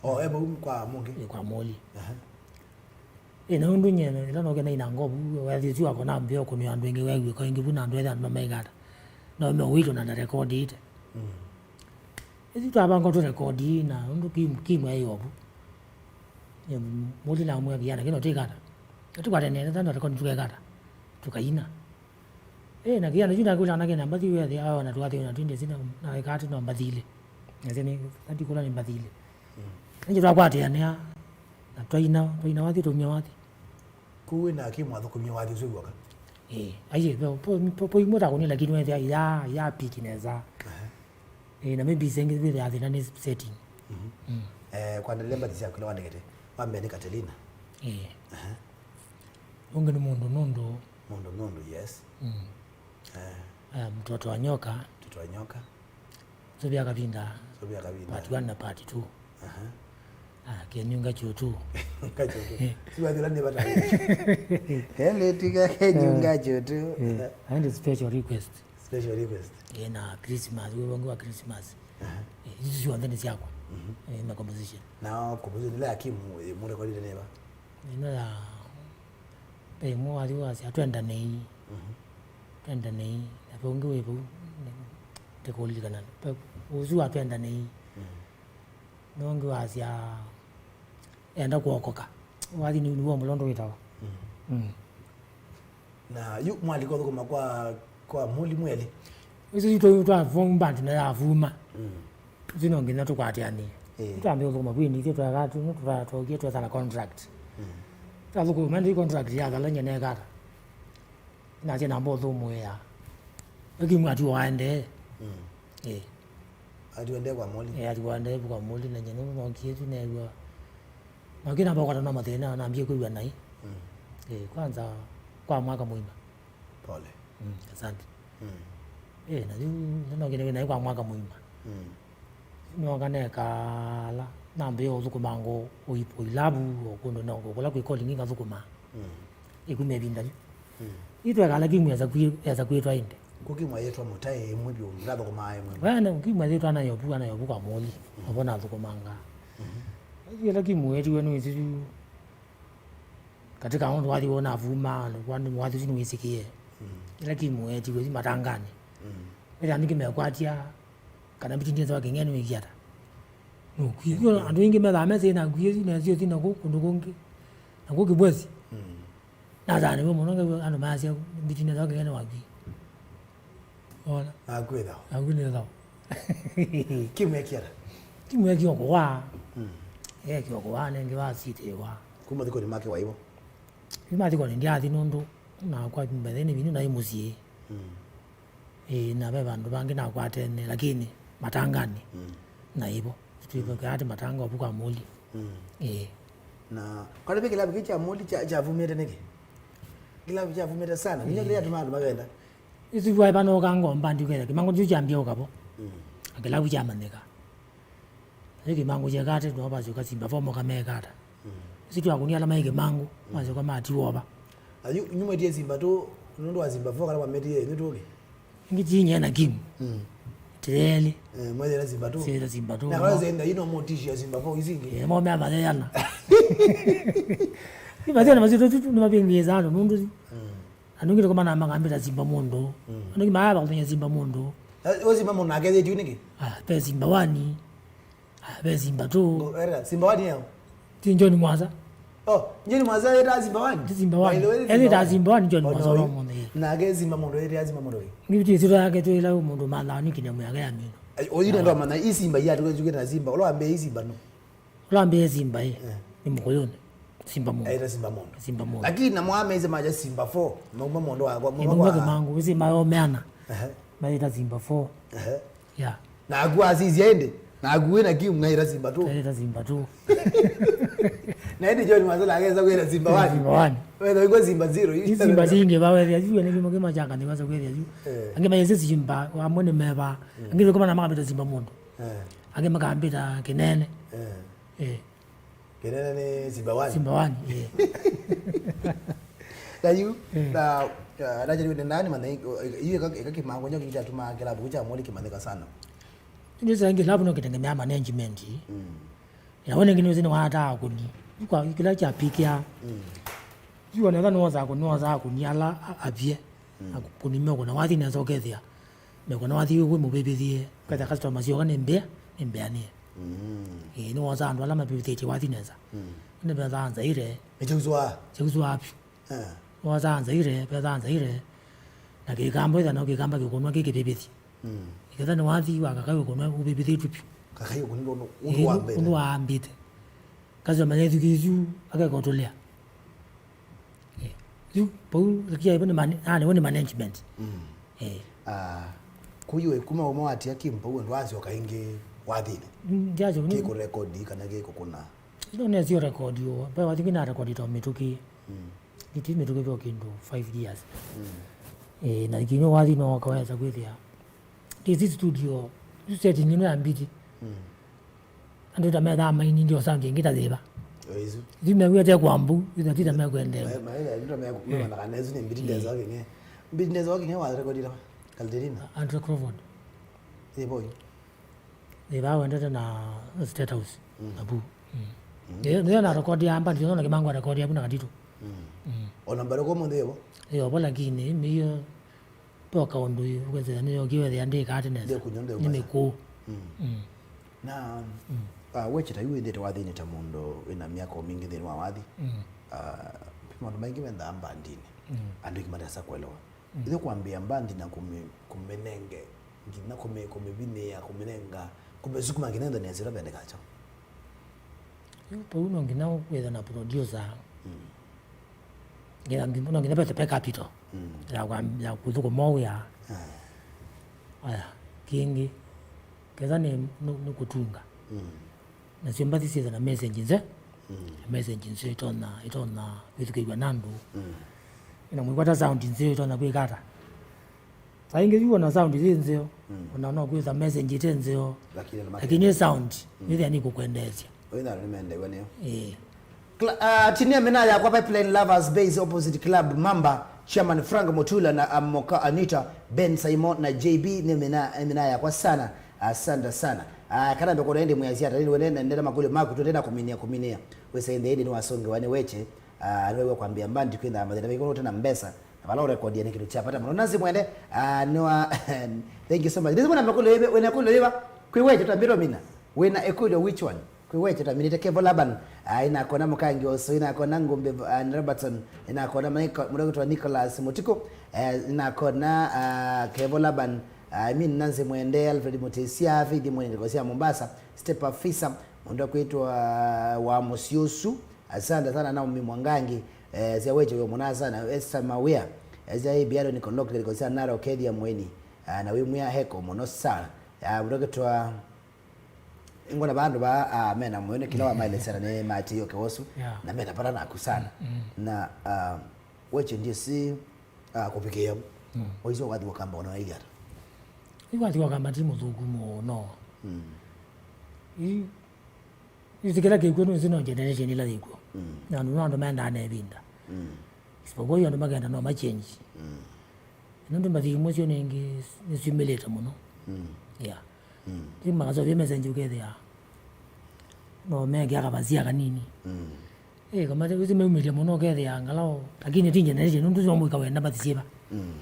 Oh, e vau kwa Mũngĩ? Ĩ, kwa Mũli. Aha. Ĩ, na ũndũ nyene, ĩla noke nainanga vu, wethi ũsu wako nambĩa ũkũnĩa andũ aingĩ, weew'ĩka aingĩ vu na andũ ethĩ andũ mamaigata. No me ũito na ndarekodi ite. Mm. Ĩsu twavanga tũrekodi na ũndũ Kim, Kim aĩ ovu. Ĩ, Mũli namwĩa via, lakini ũtikata. Tũkwatene, tando rekodi tukekata. Tukaina. Eh, na kĩana kyu nakũlya anake na mbathi wethe, ayo na twathi na twende sina, na ĩkati no mbathile. Na sene, ati kũla nĩ mbathile. Mm. Nje twakwatĩanĩa, na twaina, twaina wathi, twaumya wathi. Kũu wĩ na Kim mwathũkũmie wathi ũsu w'oka? Eh, aye, po, po, po, po imwe takũni, lakini wethe ya, ya piki neza. Aha. Eh, na maybe senge wethe ya thina nĩ setting. Mhm. Mm. Eh, kwa ndele mbathi syaku ila wandĩkĩte. Wa mbee nĩ Katelina. Eh. Aha. Ũngĩ nĩ mũndũ nũndũ. Mũndũ nũndũ, yes. Mm. Eh. Aya, mtoto wa nyoka. Mtoto wa nyoka. Suvia kavinda. Suvia kavinda. Part one na part two. Aha. Ah, kenyunga chutu. Kachutu. Siwa thila ni bata. Hele tika kenyunga chutu. Eh, and special request. Special request. Eh, na Christmas, wewe wangu wa Christmas. Aha. Eh, hizi sio ndani yako. Mhm. Eh, na composition. Na composition ile ya Kim, eh, mrekodile neba? Ĩno ya, ve ĩmwe wathi wasya, "Twendanei." Mhm. "Twendanei." Na ve ũngĩ wĩ vau, ndĩkũlilikana. Ve ũsu wa "Twendanei." Mhm. Na ũngĩ wasya, "Enda kũokoka." Wathi nĩ, nĩw'o mũlondo wĩtawa. Mhm. Mm. Na yu mwalika ũthũkũma kwa Kwa Muli mweli. Isu itũ twa form band na ya vuma. Mm. Isu no nginya tũkwatĩanĩe. Eh. Twambie ũthũkũma kwindi ithyĩ tweka tu, tũtatokie twetha na contract. Mm. Twathũkũma ndi contract ya thala nyene kata. Nasya namba ũthũmũĩa. Lakini mwati waendee. Mm. Eh. Ati wende kwa Muli. Eh, ati waendee kwa Muli na nyene nokie tu newa. Nokie namba kwata na mathĩna nambie kwĩw'a nai. Mm. Eh, kwanza kwa mwaka mũima. Pole. Mm, asante. Mm. Eh, na yu nĩnokĩte naĩ kwa mwaka mũima. Mm. Noka nekala, nambĩĩa ũthũkũma ngo ũipo ilavu, o kũndũ na kũla kwĩ calling ngathũkũma. Mm. Ĩkumya ĩvinda yu. Mm. Itwekala kimu esa kwĩ-, esa kwĩtwa ĩndĩ. Kũkimwa yĩtwa mũtaĩ ĩmwe vyũ, ngathũkũmaa ĩmwe. Wene, kimwa yĩtwa na Yovu, na Yovu kwa Muli. Mm. Avo nathũkũmanga. Mm-hmm. Ĩla kimu etiwe nĩ ĩsu. Katika ũndũ wathi wona vuma, wathi ũsu nĩwĩsĩkĩe. Mm. Ĩla kimu etiwe, si matangani. Mm. Ĩla andũ kĩmekwatya, kana mbitindiĩ za kĩng'eni wĩkiata. Nũkw'ĩ. Andũ aingĩ methaa mesĩ na ngui isu, na sio si na kũ-, kũndũ kũngĩ. Na kũ kĩbwesi. Mm. Nathanĩwe mũno, ngew'a andũ maasya mbitindiĩ za kĩng'eni wakw'ĩ. Ona. Nakwĩtha. Nakwĩtha. Kimwekĩra. Kimwekĩa kũwa. Mm. Ekĩa kũwa, nenge wasitĩwa. Kuma thikonĩ make waivo. Yu mathikonĩ ndyathi nũndũ nakwa mbetheni vinyu naĩ mũsyĩ. Mm. Ĩĩ, na ve vandũ vangĩ nakwatene, lakini matangani. Mm. Naivo. Twĩvokaa ati matanga ũvu kwa Muli. Mm. Ĩĩ. Na, kwani ve kĩlavu kĩ kya Muli kya, kyavumĩte nĩkĩ? Kĩlavu kyavumĩte sana. Nĩkyo kĩla kyatuma andũ mavenda. Isu vyaĩ vanoka ngomba ndiketha kĩmango kyu kyambia ũkavo. Mm. Na kĩlavu kyamanyĩka. Yu kĩmango kyekate, no vasyoka simba fomo kamekata. Mm. Isu twakunia ala maĩ kĩmango, mm, masyoka matiwova. Ayu, nyuma tie simba tu, nundu wa simba fo kala wametie, nĩ tuge. Ingi tinye na kimu. Mm. Tĩyeli. Eh, mwethera simba tu. Sira simba tu. Na kala zenda, ino motishia simba fo isingi. Eh, mo mea matheyana. Ni matheyana mazito tu, ni mabingi zalo, nundu. Mm. Andũ aingĩ nĩko manaa makambĩta simba mũndũ. Mm. Andũ aingĩ maaya kũmenya simba mũndũ. Eh, we simba mũndũ nake ethĩtio nĩkĩ? Ah, ve simba wani. Ah, ve simba tu. Ngo-, era, simba wani yao? Ti John Mwasa. Oh, John Mwasa etawa simba wani? Ti simba wani. By the way, ethĩtaa simba wani John Mwasa no mũndũ. Nake simba mũndũ etawa simba mũndũ. Ngĩti sura yake tu ila mũndũ mathaa nĩ kinya mwaka ya mino. Ai, oyu ndio maana hii simba hii hatuwezi kuita simba. Ula ambe hii simba no. Ũla ambĩĩe simba ĩ, eh, nĩ Mũkũyũnĩ. Simba mũndũ. Aita simba mũndũ. Simba mũndũ. Lakini namo ameze maja simba four, mauma mũndũ wakwa, ĩ, mauma mauma kwa kĩmangu, ĩsĩ mayomeana. Ehe. Mayĩta simba four. Ehe. Yeah. Naku asisya ĩndĩ, naku wĩna kimu naita simba two. Naita simba two. Na ĩndĩ John Mwasa akesa kwĩta simba one. Simba one. Wetha wĩkwa simba zero. Ĩ simba singi vawethia yu, ene kĩmo kĩmachanga nĩ wasa kwethia yu. Eh. Angĩ mayĩsĩ simba, amwe nĩ meva. Mm. Angĩ nĩ kũmana makambĩta simba mũndũ. Eh. Angĩ makambĩta kĩnene. Eh. Eh. Kĩnene nĩ simba one. Simba one, eh. Na yu, eh, na, uh, najaribu nĩ nani mana, yu ĩka, ĩka kĩmango nyo kĩkyatumaa kĩlavu kya Muli kĩmanyĩka sana. Ndio sasa ingi labu no kĩtegemea management. Mm. Na wene ngini wĩsĩ nĩ wataa kũni. Kwa kĩla kya pikia. Mm. Yu wanetha nĩ wosa kũni, wosa kũni ala a-, avye. Mm. Na kũni meko na wathi nesa ũkethĩa. Meko na wathi wĩ mũvĩvĩthie. Ketha customer syoka nĩ mbĩa, nĩ mbĩanĩe. Mm. Ĩĩ, nĩ wosa andũ ala mavĩvĩthĩtye wathi nesa. Mm. Nĩ vethaa nzaire. Nĩ kyauswa. Kyauswa api. Eh. Wosa nzaire, vethaa nzaire. Na kĩkamba ĩtha no kĩkamba kĩkũnwa kĩ kĩvĩvĩthi. Mm. Iketha nĩ wathi wa kakai ũkũnwa ũvĩvĩthĩtwe pi. Kakai ũkũnwa ũndũ, eh, ũndũ wambĩte. Ũndũ wambĩte. Customer yethukĩĩsyu akekotũlĩa. Eh, yu, vau, kia ivo nĩ man-, ah, nĩvo nĩ management. Mm. Eh. Ah, kũyũ kuma ũmwe watia Kim vau ndwasyoka ĩngĩ wathinĩ? Mm, ndiasyoka. Kĩ kũrekodi kana kĩ kũkũna? Ino nesio rekodi ũa. Ve wathi ngĩ na rekodi to mĩtũkĩ. Mm. Iti mĩtũkĩ vyo kĩndũ five years. Mm. Eh, na ikinywa wathi no kaweza kwĩthĩa. This is studio. Yu setting ino ya mbiti. Mm. Andũ ta methaa maini ndio sound ĩngĩ ta thĩva. Ĩsu. Ĩsu mewĩte kwambu, ĩsu ti ta mekwendeea. Ma-, ma-, ĩsu ta me-, eh, memanakana, ĩsu nĩ mbiti ndesa wa kĩng'e. Mbiti ndesa wa kĩng'e wa rekodire va? Kalderina? Andrew Crawford. Ĩ boy. Ĩ, va wendete na State House. Mm. Abu. Mm. Mm. Ĩ, ndio na rekodi ya mbandi, ndio na kĩmango rekodi ya Abu na Katito. Mm. Mm. Ona mbere kwa mũndũ yebo? Ĩ, obo lakini, mĩyo Toka ũndũ yu, ũkethĩa nĩyokie wethĩa ndĩkate nesa. Ndĩkunywa, ndĩkwasa. Nĩ mĩkũũ. Mm. Mm. Na, mm, ah, wekĩta yu wĩthĩte wathinĩ ta mũndũ wĩna myaka o mingĩ nthĩnĩ wa wathi. Mm. Ah, ve maũndũ maingĩ mendaa mbandinĩ. Mm. Andũ aingĩ matesa kũelewa. Ithe kwambĩa mbandi na kũmĩ-, kũmĩnenge, nginya kũmĩ-, kũmĩvinĩĩa, kũmĩnenga, kũmĩsukuma nginya ĩndonĩ ya sila vendekaa kyaũ? Yu vau no nginya wĩthe na producer. Mm. Nginya, no nginya vethe pe capital. Mm. Ya kwa, ya kũthũkũma wĩa. Ah. Aya, kĩngĩ, ketha nĩ, nĩ, nĩ kũtunga. Mm. Nasyo mbathi syĩthe na message nze. Mm. Message nzeo itonya, itonya kwĩthukĩĩw'a na andũ. Mm. Ĩna mwĩkwata sound nzeo itonya kwĩka ata. Saa ingĩ yu ona sound yĩ nzeo, mm, ona no kwĩtha message ĩte nzeo. Lakini, lakini sound, mm, nĩthĩa nĩkũkwendeesya. Oyu nalo nĩmendeew'a nĩyo. Ĩĩ. Cla-, ah, tinia mina yakwa Pipeline Lovers Base opposite Club Mamba, Chairman Frank Mutula na Amoka Anita, Ben Saimo na J B, nĩ mina, mina yakwa sana. Asante sana. Ah, kana mbekona ĩndĩ mwĩasyata, nĩ wene nendera makũlyo maku, twendena kũminia, kũminia. Wĩsa ĩndĩ ĩndĩ nĩwasongewa nĩ Weche, ah, nĩwew'a kwambĩa mbandi kwĩthaa mathĩna maingĩ ũte na mbesa, na vala ũrekodia nĩ kĩndũ kya vata mũno. Nancy Mwende, ah, nĩwa, thank you so much. Nĩsĩ mwĩna makũlyo yĩva, wĩna ĩkũlyo yĩva? Kwĩ Weche twambĩte ũmina. Wĩna ĩkũlyo which one? Kwĩ Weche twaminĩte Kevo Laban, ah, inakona Mũkangi Oso, inakona Ngũmbe, ah, Robertson, inakona Michael, mũndũ wĩtwa Nicholas Mũtikũ, eh, inakona, ah, Kevo Laban, ah, I mean Nancy Mwende, Alfred Mũtĩsya, Faith Mwene, ndĩko sya Mombasa, Step Afisa, mũndũ kwĩtwa, ah, wa mũsyĩ ũsu, asante sana Naomi Mwangangi, eh, sya Weche wĩ mũna sana, Esther Mawia, eh, sya Ibiado Nikolok, ndĩko sya Naro, Kethia Mweni, ah, na wĩ mwĩa heko mũno sana. Ah, mũndũ kwĩtwa Ngona vandũ vaa, ah, mena mũyo nĩ kĩla wamaelesera nĩ maatĩĩo kĩwosu, yeah, na mena vata naku sana. Mm, mm. Na, ah, Weche ndyĩsĩ, ah, kũvikĩĩa. Mm. Waisye wathi wa kamba ona wailye ata? Yu wathi wa kamba ti mũthũku mũno. Mm. Yu, yu ti kĩla kĩkw'o nũsĩ no generation ĩla yĩkw'o. Mm. Na andũ no andũ mendaa na ĩvinda. Mm. Isipokuwa yu andũ makenda no machange. Mm. Nũndũ mbathi imwe syo nĩngĩ nĩsyumĩlĩte mũno. Mm. Yeah. Mm. Ti makasovya message ũkethĩa no mekĩa kavasia kanini. Mm. Eh, kama ũsi meumĩlya mũno ũkethĩa ngalao, lakini ti generation, nũndũ sio mwĩka wenda mbathi syĩva. Mm.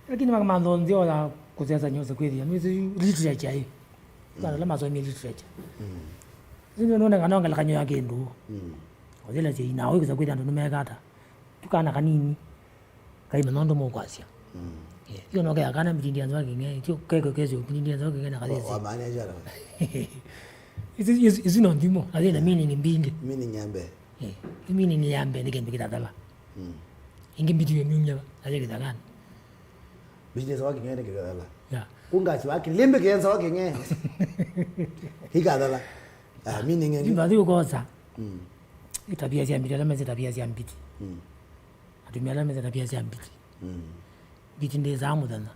Lakini makamantha nzĩa ya kũsesany'a ũse kwĩthĩa, nĩwĩsĩ yu literature ĩ. Mm. Kana ala masomie literature. Mm. Sio nũndũ nongelekany'o ya kĩndũ. Mm. Ũthĩlasya ina, ũikusa kwĩthĩa andũ nĩmekata. Tu kana kanini. Kaimanya ũndũ mũkwasya. Mm. Eh, yu no kea kana mbitindi ya nzoka kĩng'e, tio keko kesyo mbitindi ya nzoka kĩng'e na kathesi. Wa-, wamaanisha nini? Isu, isu, isu no nthimo, na thĩna meaning mbingĩ. Meaning ya mbee. Eh, meaning ya mbee nĩ kĩndũ kĩtathala. Mm. Ingĩ mbiti yo myumya, na thĩ kĩthakani. Mbitindi ya nzoka kĩng'e nĩ kĩtathala. Yeah. Kungasi wa kĩlimbi kĩenza wa kĩng'e. Ikathala. Ah, meaning ya. Yu mbathi ũkosa. Mm. Itabia sya mbiti, ala mesi tabia sya mbiti. Mm. Atumĩa ala mesa tabia sya mbiti. Mm. Mbiti ndĩsaa mũthenya.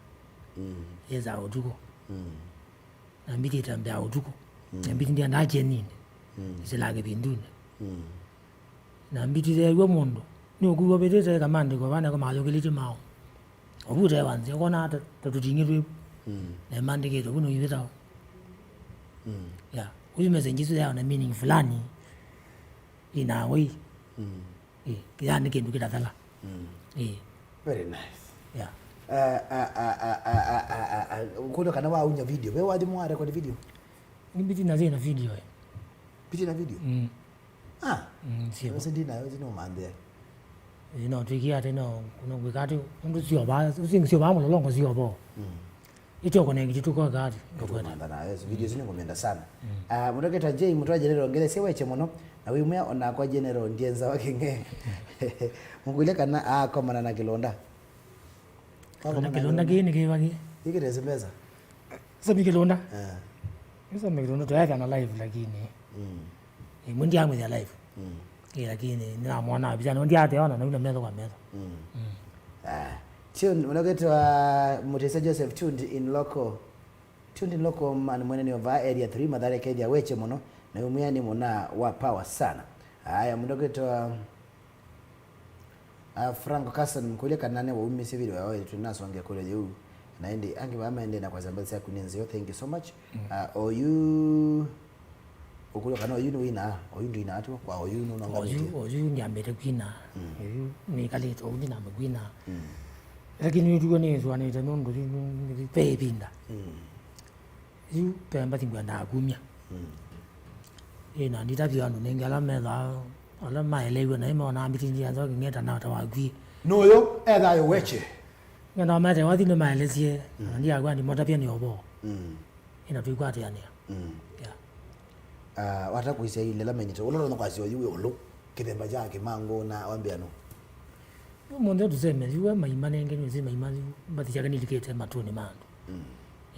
Mm. Yĩsaa ũtukũ. Mm. Na mbiti ĩtembea ũtukũ. Mm. Na mbiti ndyendaa kyenini. Mm. Ĩsilaa kĩvindunĩ. Mm. Na mbiti yeew'a mũndũ, nĩ ũkuwa ũvĩtĩte kamandĩko vana kwa mayũkĩlĩtye mao. Ovu ũtee wa nzĩa, ũkona ta, ta tũting'ĩ twĩ. Mm. Na ĩmandĩkĩtwe vu nũivĩtawa. Mm. Yeah. Ũyu message isu yaona meaning fulani. Ina wei. Mm. Eh, yani kĩndũ kĩtathela. Mm. Eh. Very nice. Yeah. Ah, ah, ah, ah, ah, ah, ah, ah, ah, ũkũlyo kana waunya video. We wathi mwa record video? Nĩ mbiti na zina video, eh. Mbiti na video? Mm. Ah. Mm, sio. Wewe ndi na wewe no mandhe. Eh, no, tuikia ate no, no gwikati, ndo sio ba, usingi sio ba mulolongo sio bo. Mm. Ĩtyo kũnengi tũkoka ati, tũkwenda. Nĩtũkũmantha nayo, so video isu nĩngũmenda sana. Mm. Ah, mũndũ ũkĩta J, mũtwa General, ngelesye Weche mũno, na wĩmwĩa onakwa General, ndienza wa kĩng'e. Mũkũlye kana akomana na kĩlonda. Kana kĩlonda kĩĩ nĩ kĩva kĩ? Ikĩtesi mbesa. Sami kĩlonda? Eh. Sami kĩlonda, tũyathana live lakini. Mm. Ĩmwe ndiamwĩthĩa live. Mm. Ĩ, lakini nĩnamwona visa, no ndiateona, nauna metho kwa metho. Mm. Mm. Ah. Tune, ũnoketwa Mutisa Joseph, tuned in local. Tuned in local man, mwene nĩ over area three, Mathare Kethia Weche mũno, na umia nĩ mũna wa power sana. Aya, mũnoketwa, ah, Franco Carson, mkũlye kana nĩ waumisye video ya oil, tunasonge kũlya yĩu. Na ĩndĩ, angĩ vaa maendee na kwasya mbathi syaku nĩ nzeo, thank you so much. Mm. Ah, oyu, ũkũlya kana oyu nĩ wĩna, oyu ndwĩna atu, kwa oyu nĩ ũnonga video. Oyu, oyu ndiambĩte kwina. Mm. Oyu nĩkalĩte, oyu ndinamba kwina. Mm. Lakini ũtuo nĩsũanĩte nũndũ yu, yu, yu, ve ĩvinda. Mm. Yu pemba thingwendaa kumya. Mm. Ĩ, na nditavya andũ nengĩ ala methaa, ala maelewe na ĩmonaa mbiti ndia nzoki ng'eta na ta wakwie. Nũyũ ethayo Weche. Ngenda wamete wathi nĩmaelesye, mm, na ndiakw'a ndimotavya nĩ ũvoo. Mm. Ĩna tũikwatĩanĩa. Mm. Yeah. Ah, wata kwĩsya ile la menyete, ũla ũtonya kwasya oyu wĩ ũlũ, kĩthemba kya kĩmangũ na wambĩa nũ? Yu mũnthĩ tuseme, yu we maima nenge nĩwĩsĩ maima yu, mbathi syake nilikĩte matũnĩ ma andũ. Mm.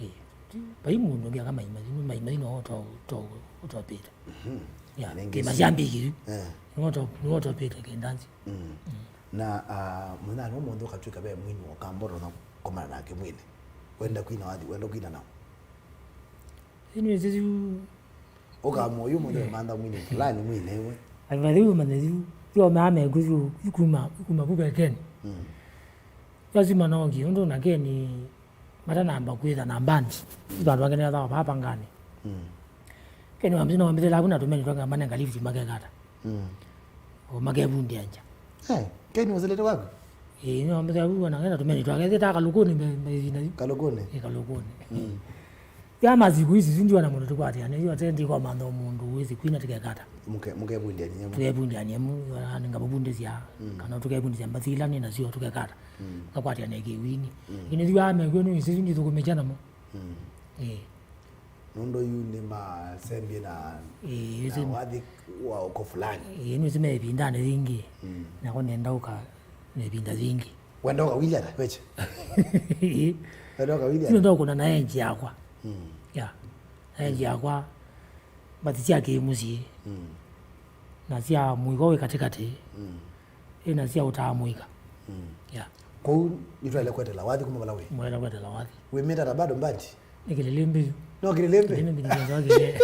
Eh, ti, vai mũndũ ũngĩ aka maima yu, maima yu no ũto-, ũto-, ũtopĩte. Mhm. Yeah, nenge kĩma si- sya mbiki yu. Eh. Nĩwe ũto-, nĩwe ũtopĩte kĩndanzi. Mm. Mm. Na, ah, mũthenya ũmwe ũmũnthĩ ũkatw'ĩka ve mwini wa Ũkamba ũtonya kũkomana nake mwini. Wenda kwina wathi, wenda kwina nao. Ĩno ĩsĩ yu. Ũkamũa ũyu mũthenya, eh, mantha mwini fulani, mwini ĩwe. Athi yu manya yu, yu omaa meku yu, yu kuma, yu kuma vu ve Ken. Mm. Yu asima na ũngĩ, ũndũ na Ken, matanamba kwĩtha na band. Yu vandũ vangĩ nĩathawa vaa Pangani. Mm. Ken wambĩte, no wambĩte lavu na tũmeni twanga manenga lift makekata. Mm. O makevundia nja. Eh, Ken wasilete waku? Eh, no mbete avu na ngena tumeni twake. Theta kalukuni me, me ina. Kalukuni? Eh, kalukuni. Mm. Ya maziku hizi sinjua na mũndũ tukwatiane. Hiyo tendi kwa mando mũndũ wezi kwina tikekata. Muke, muke bundia nyemu. Tuke bundia nyemu, ani ngabo bundia sia. Mm. Kana tuke bundia sia mbathila ni na sio tukekata. Mm. Kakwatiane kiwini. Mm. Ine jua me kwenu hizi sinji tukumejana mo. Mm. Eh. Nũndũ yu nĩmasembie na, ĩĩ, na ĩsĩ- wathi wa ũko fulani. Ĩĩ, nĩsĩ me ĩvindanĩ yingĩ. Mm. Nako nenda ũka na ĩvinda yingĩ. Wenda ũka wili ata, weche? Ĩĩ. Wenda ũka wili ata? Nenda ũkũna na enji yakwa. Mm. Ya. Na enji yakwa, mbathi sya kĩmũsyĩ. Mm. Na sya mũiko wĩ katĩkatĩ. Mm. Ĩna sya ũtaa mũika. Mm. Yeah. Kwoou nĩtwaĩle kwetela wathi kuma vala wĩ? Mwaĩle kwetela wathi. Wĩmĩte ata bado mbandi? Nĩ kĩlĩlĩmbĩ yu. No kĩlĩlĩmbĩ? Kĩlĩlĩmbĩ nĩ kĩlĩlĩmbĩ wa kĩng'e.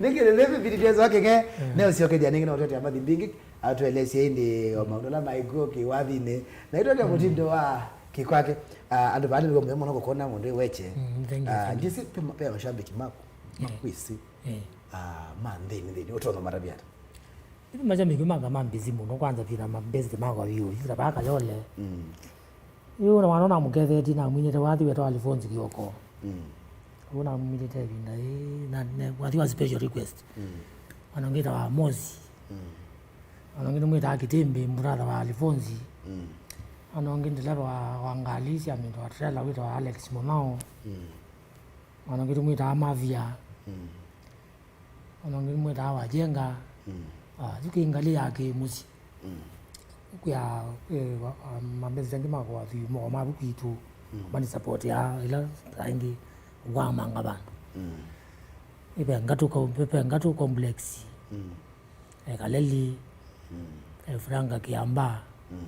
Nĩ kĩlĩlĩmbĩ nĩ kĩlĩlĩmbĩ wa kĩng'e. Mm. Nĩ ũsyokethya nĩngĩ no twete mathi mbingĩ. Atũelesye ĩndĩ o maũndũ ala maĩ kw'o kĩwathinĩ. Na itwete, mm, mũtindo wa kĩkwake. Ah, andũ vaa nĩvo mũno kũkona mũndũ weche. Mm, thank you, ah, thank you. Ndisi pe, pe mashabiki maku. Yeah. Makwĩsĩ. Yeah. Ah, ma nthĩnĩ nthĩnĩ. Ũtonya matavya ata? Ĩndĩ mashabiki makwa ma mbisi mũno, kwanza vina mabesti makwa vyũ, vina vaa Kayole. Mm. Yu na mwana namũkethetie, namwinĩte wathi wetwa Alphonse Kioko. Mm. Ũu namwinĩte ĩvinda ĩĩ, na, na wathi wa special request. Mm. Mwana ũngĩ wĩtawa Mosi. Mm. Mwana ũngĩ nĩmwĩtaa Kĩtĩmbĩ, brother wa Alphonse. Mm. Mwana ũngĩ ndeleva wa, wa ngalĩ sya mĩndũ wa trailer wĩtawa Alex Mũnao. Mm. Mwana ũngĩ tũmwĩtaa Mavia. Mm. Ona ũngĩ mwĩtaa Wajenga. Mm. Ah, yu kĩ ngalĩ ya kĩmũsyĩ. Mm. Kwĩa, eh, wa, wa, mambesi angĩ makwa athi moko mavu kwitũ. Mm. Mani support ya ila aingĩ wamanga vandũ. Mm. Ive Ngatũ ko-, pe, pe Ngatũ complex. Mm. Eh, Kaleli. Mm. Eh, Franka Kiamba. Mm.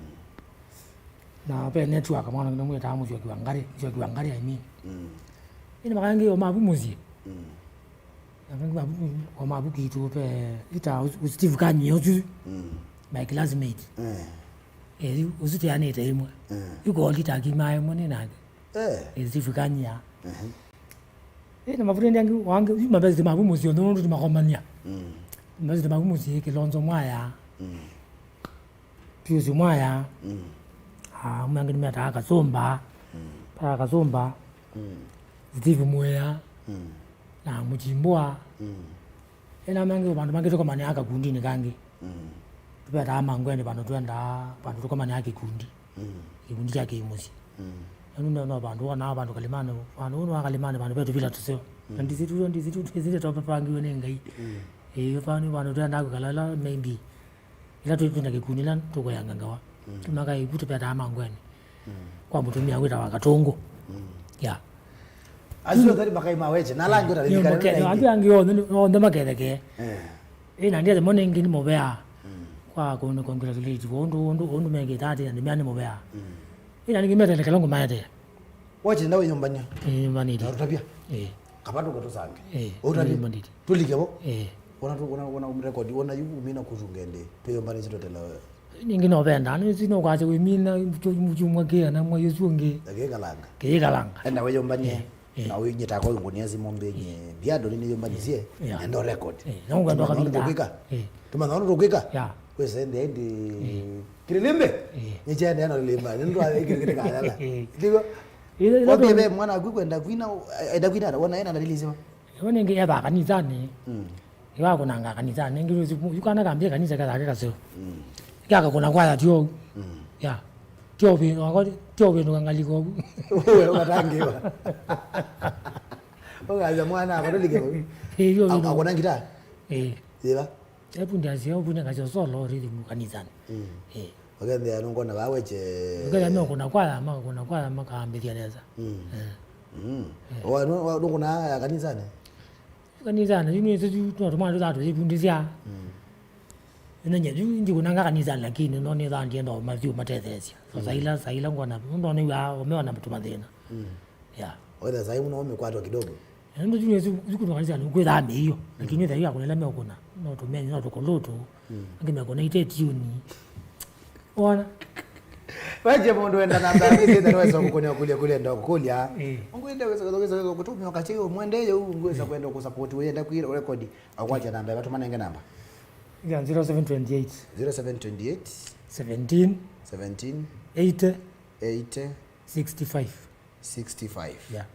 Na ve network mwana ũngĩ mwĩtaa Mũsyoki wa Ngarĩ, Mũsyoki wa Ngarĩ, I mean. Mm. Ĩndĩ makaingĩ o mavu mũsyĩ. Mm. Na kaingĩ mavu, o mavu kwitũ ve ita Steve Kanyia ũsu. Mm. My classmate. Eh. Eh, yu, ũsu tũyanĩte ĩmwe. Eh. Yu kolita kimaa ĩmwe nĩ nake. Eh. Eh, Steve Kanyia. Mhm. Ĩndĩ mavutendi angĩ, wangĩ, yu mabesiti mavu mũsyĩ, nũndũ tũmakomania. Mm. Mabesiti mavu mũsyĩ, Kilonzo Mwaya. Mm. Pius Mwaya, mm, ah, amwe angĩ nĩmetaa Kasũmba, mm, Paya Kasũmba, mm, Steve Mwea, mm, na Mũchimbwa. Mm. Ĩna mangĩ vandũ mangĩ tũkomanĩaa kakundinĩ kangĩ. Mm. Tũvetaa Mangweni vandũ twendaa, vandũ tũkomanĩaa kĩkundi. Mm. Kĩkundi kya kĩmũsyĩ. Mm. Ĩnu no, no vandũ wonaa vandũ kalimani, vandũ ũnũ wa kalimani, vandũ ve tũvila tũseo. Mm. Na ndisi tu, ndisi tu, ndisi tu twapangiwe nĩ Ngai. Mm. Ĩĩ, vandũ, vandũ twendaa kwĩkala ĩla maybe. Ĩla twĩ, twĩ na kĩkundi ĩla tũkũyanga ngewa. Mm. Tũmaka ĩvu tũvetaa Mangweni. Mm. Kwa mũtumĩa wĩtawa Katũngũ. Mm. Yeah. Asu othe nĩ makai ma weche, na ala angĩ ũtalilikana. Nĩ makethe, andũ angĩ onthe nĩ, onthe makethekee. Eh. Ĩ, na ndiathe mo nĩngĩ nĩ mũvea. Mm. Kwa kũnĩ congratulate, ũndũ, ũndũ, ũndũ mekĩte atĩ, na nĩmea nĩ mũvea. Mm. Ĩ, na nĩngĩ metelekela ngũmaete. Weche nda wĩnyũmbania. Ĩ, nyũmbanĩte. Na ũtavya. Ĩ. Kavatu katũsange. Ĩ, ũtavya. Nyũmbanĩte. Tũlike vo. Ĩ. Wona tu, wona, wona record, wona yu umina kusunga ende. Twĩyũmbanĩsye twetela wewe. Ningĩ no vendaa, nĩsĩ no kwasya wĩmina kyumwa kĩana mwa Yesũ ũngĩ. Kĩkalanga. Kĩkalanga. Enda wĩyũmbanie. Eh, eh. Na wĩnyita kwa ngunia simu mbingi. Eh. Biado nini yũmbanisye. Eh, yeah. Enda record. Eh, no ngwenda kavinda. Tũmanya ũndũ tũkwĩka. Eh. Tũmanya ũndũ tũkwĩka. Yeah. Wĩsende indi. Eh. Kĩlĩlĩmbĩ. Eh. Nĩkyende na lĩlĩmba. Nĩndũ aĩkĩrĩkĩte kayala. Eh. Ndivyo. Ile, ile. Wambie mwana aku kwenda kwina, enda kwina, wona ena dalili sio? Yo nĩngĩ ethaa kanisanĩ. Mm. Yo akũnanga kanisanĩ. Nĩngĩ yu kana kambie kanisa kethake kaseo. Mm. Ĩkakakũna kwaya tyo. Mm. Ya. Tio vĩndũ, wakwa tio vĩndũ kangalika ũvu. Uwe ũkatangiwa. Ũkaza mwana akatolike ũvu. Ĩĩ, tio vĩndũ. Akona ngita? Ĩĩ. Yĩva? Ebu ndiasya ũvu nĩ kasyo solo rhythm kanisani. Mm. Ĩĩ. Ũkethĩa nũngona vaa weche. Ũkethĩa me ũkũna kwaya, makakũna kwaya, makambĩthya nesa. Mm. Ĩĩ. Mm. Ĩĩ. Wa, nũ-, wa, nũkũna ya kanisani? Kanisani, yu nĩ tũtũ, no tũmwana tũthaa tũyĩvundĩsya. Mm. Ĩno nye, yu ndikũnanga kanisani, lakini no nĩthaa ndienda mathiũ matetheesya. So, mm, saila, saila ngona, ndo nĩw'a, ũmeona tũmathĩna. Mm. Yeah. Wetha sai mũno ũmĩkwatwa kidogo. Ĩno yu nĩ yu kũtwa kanisani, kwĩthaa mĩio. Lakini, mm, thaia kũnela meũkũna. No tũmenye, no tũkũlũtũ. Mm. Angĩ mekũna ite tiuni. Wona? Weche mũndũ wenda namba ya Mĩsyĩ ĩthe nĩwesa kũkũnĩa kũlya kũlya enda kũkũlya. Eh. Ũngwĩte wesa, wesa, wesa kũtũmĩa ũkatĩ ũmwende yo ngwĩsa, eh, kwenda kũsupport wĩenda kwĩ record, akwatya namba ya, tũmanenge namba. Yeah, zero seven twenty eight. Zero seven twenty eight. Seventeen. Seventeen. Eighty. Eighty. Sixty five. Sixty five. Yeah.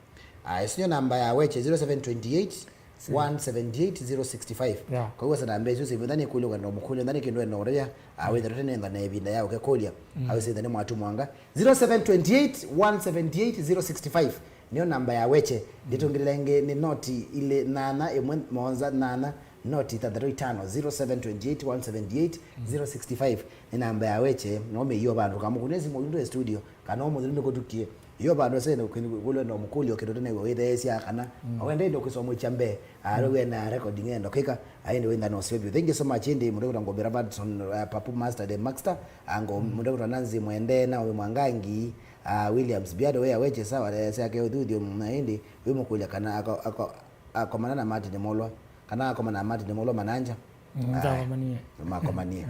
Ah, ĩsu nĩyo namba ya Weche, zero seven twenty eight, one seventy eight, zero sixty five. Yeah. Kwa hiyo, sasa namba ĩsu, sivitha nĩ kũlyo kwenda mũkũlyo, ndani kĩndũ enda ũrĩa, ah, wĩtha tũtene enda na ĩvinda ya ũkekũlya, mm, au sivitha nĩ mwatu mwanga. Zero seven twenty eight, one seventy eight, zero sixty five. Nĩyo namba ya Weche. Mm. Ndĩtũngĩlĩla ĩngĩ nĩ noti ilĩ nana ĩmwe mũonza nana, noti ithathatũ itano, zero seven twenty eight, one seventy eight, zero sixty five. Nĩ namba ya Weche, no mĩio vandũ kamũkũnĩsi mũndũ e studio, kana ũmũthĩ nĩkũtukie. Yo vandũ sene kũlwa no mũkũlyo kĩndũ tene wĩtheesya kana, mm, wenda ĩndo kũsomwĩkya mbee, ah, mm, we na recording ĩndo kĩka, aende wenda no save. Thank you so much, ĩndĩ mũndũ kũtwa Ngobera Vadson, uh, Papu Master, the Maxter, ango, mm, mũndũ kũtwa Nancy Mwende, na we Mwangangi, uh, Williams Biado, we Weche sawa, eh, syake ũthuthyo, mm, na ĩndĩ, wĩ mũkũlya kana ako, ako, akomana na Martin Molwa, kana akomana na Martin Molwa mananja. Mm, ai, nzakomanie. Makomanie. Eh.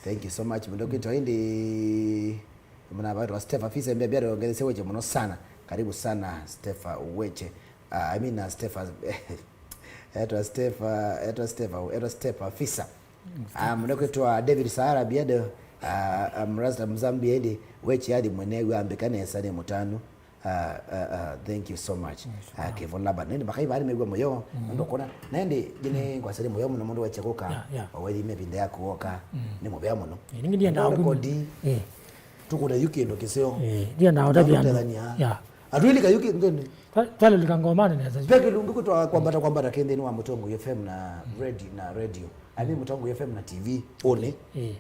Thank you so much, mũndũ kũtwa ĩndĩ, Mwana vaitwa Stefa Fisa, mbia, mbia, ongelesya Weche mũno sana. Karibu sana, Stefa Weche. Ah, I mean, uh, Stefa, etwa Stefa, etwa Stefa, etwa Stefa Fisa. Ah, mũndũ kwĩtwa David Sahara Biado, ah, um, Rasta Mzambi ĩndĩ, Weche athi mwene wambĩka nesa nĩ mũtanu. Ah, ah, ah, thank you so much. Yes, ah, wow. Kevo Laban. Nende makai bali megwa moyo, mm, ndo kona. Nende, jine, mm, ngwasali moyo mũno mũndũ Weche kũka. Yeah, yeah. Owethi me vinda ya kuoka. Mm. Nĩ mũvea mũno. Eh, ningi ndienda record. Eh. Tũkũna yu kĩndũ kĩseo. Eh, ndienda ũtavya andũ. Tũtethania. Yeah. Atwĩlika yu kĩndũ nĩ. Twa-, twalelika ngomani nesa. Peke lungu kũtwa kwambata, kwambata kĩndũ nĩ wa Mũtongoi F M na, mm, radio, na radio. Ani Mũtongoi F M na T V, one. Eh.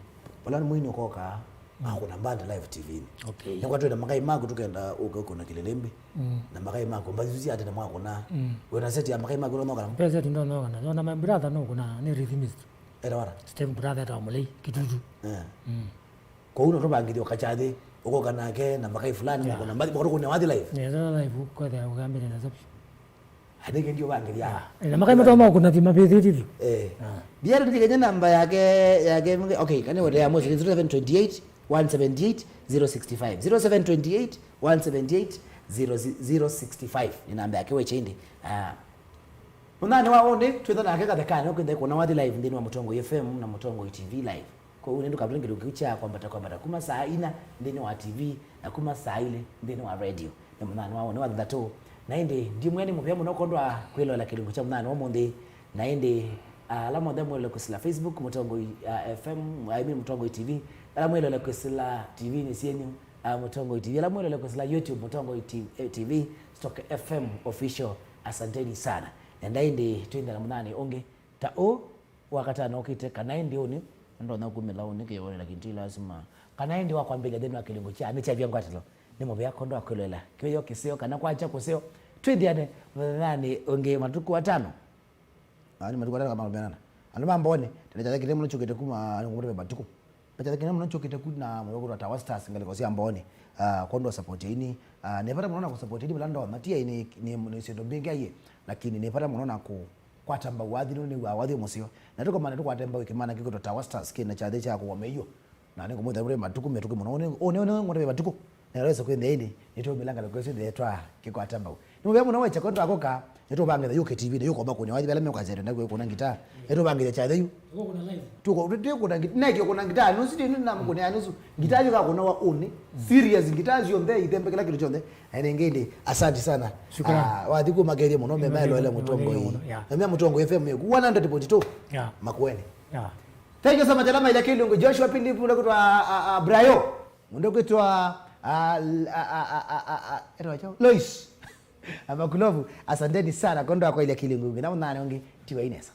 Pala nĩ mũini ũkoka, mm, akũna mbandi live T V-inĩ. Okay. Nĩ kwatwĩna makai maku tũkenda ũke ũkũna kĩlĩlĩmbĩ. Mm. Na makai maku mbathi cia tene mwakũna. Mm. Wĩna set ya makai maku nonokana? Ve set ndonokana. Ona my brother no kũna, nĩ rhythmist. Era wara? Step brother eta wa Mũlei, Kitutu. Eh. Mm. Kwoou no tũvangĩthye ũkakyathĩ, ũkoka nake na makai fulani, yeah, mũkũna mbathi, mũkũna wathi live. Yeah, live, kwethĩa ũkambĩte na sapi. Andĩke ndio vangĩthya. Yeah. Eh, na makai matoma kũna thima vĩthĩti vyu. Eh. Ah. Bia tũkĩkenya namba yake, yake, okay, kani wote ya Moses, zero seven twenty eight, one seventy eight, zero sixty five. Zero seven twenty eight, one seventy eight, zero sixty five. Nĩ namba yake Weche ĩndĩ. Ah. Mũnyanĩ wa ũndĩ, twĩtha nake kathekani, ũkwĩtha kũna wathi live nthĩnĩ wa Mũtongoi F M na Mũtongoi T V live. Kwoou nĩ ndũkavĩtũle kĩndũ kĩu kya kwambata kwambata kuma saa ina nthĩnĩ wa T V na kuma saa ilĩ nthĩnĩ wa radio. Nĩ mũnyanĩ wa ũnĩ wa thanthatũ. Na ĩndĩ ndimwe nĩ mũvea mũno kwondũ wa kwĩloela kĩlungu kya mũnyanĩ wa ũmũnthĩ. Na ĩndĩ, ah, ala monthe mwĩloele kwĩsĩla Facebook, Mũtongoi, ah, F M, I mean, Mũtongoi T V, ala mwĩloele kwĩsĩla T V-inĩ syenyu, ah, Mũtongoi T V, ala mwĩloele kwĩsĩla YouTube, Mũtongoi T-, eh, T V, Stock F M Official, asanteni sana. Na ĩndĩ twĩthĩana mũnyanĩ ũngĩ ta ũũ. Wakatano ũkĩte, kana ĩndĩ ũnĩ, ndonya kumĩla ũnĩ kĩwone, lakini ti lazima. Kana ĩndĩ wa kwambĩlya nthĩnĩ wa kĩlungu kya nĩ kyavya ngwatĩlo, nĩ mũvea kwondũ wa kwĩloela kĩwĩoo kĩseo kana kwakya kũseo. Twĩthĩane mũthenyanĩ ũngĩ matukũ atano. Aa, nĩ matukũ atano kama kũmenana. Andũ ma Mbooni, tene kyathe kĩnene mũno kyũkĩte kuma nĩ kũmũtũmĩa matukũ. Kyathe kĩnene mũno kyũkĩte ku na mũndũ kũtwa Tawa Stars ngalĩko sya Mbooni. Ah, kwondũ wa support yaini. Ah, nĩ vata mũno na kũsupport yaini vala ndonya. Ti yaini nĩ, nĩ syĩndũ mbingĩ aiĩ, lakini nĩ vata mũno na kũ kwata mbau wathi nũndũ nĩw'aa wathi mũseo. Na tũkomane tũkwate mbau kĩmana kĩkwĩtwa Tawa Stars kĩ na kyathĩ kya kũwa mĩio. Na nĩngũmwĩtha ũrĩ matukũ mĩtukũ mũno. Ũnĩ, ũnĩ, ũnĩ ngũtavya matukũ. Na rwesa kwĩthĩa ĩndĩ, nĩtũmĩla ngalĩko ĩsu ĩthĩe twa kĩkwata mbau. Nĩ mũvea mũno Weche kwondũ wa kũka, nĩtũvangĩtha yũke T V-inĩ, yũkomba kũnĩa wathi vala mekwasya twenda kwĩkũna ngita. Nĩtũvangĩtha kyathĩ yu. Tũkũna live. Tũkũ-, tũ-, tũkũna ngita, neke kũna ngita, nusu tĩ na mũkũnĩa nusu. Ngita yu kakũna wa ũnĩ. Mm. Serious, ngita syonthe, ithembe kĩla kĩndũ kyonthe. Na ĩngĩ ĩndĩ, asante sana. Shukran. Ah, wathi kuma kethie mũno, mema ĩloele Mũtongoi. Yeah. Na mea Mũtongoi F M yeku, one hundred point two. Yeah. Makueni. Yeah. Thank you so much, alama ila kĩlungu. Joshua Philip, mũndũ kwĩtwa, ah, ah, Brayo. Mũndũ kwĩtwa, Ah, l-, ah, ah, ah, ah, ah, ah, etwa kyaũ? Lois. Amakulovu, asanteni sana kwondũ wa kwaĩlya kĩlungu kĩngĩ. Na mũthenya ũngĩ, tiwa inesa.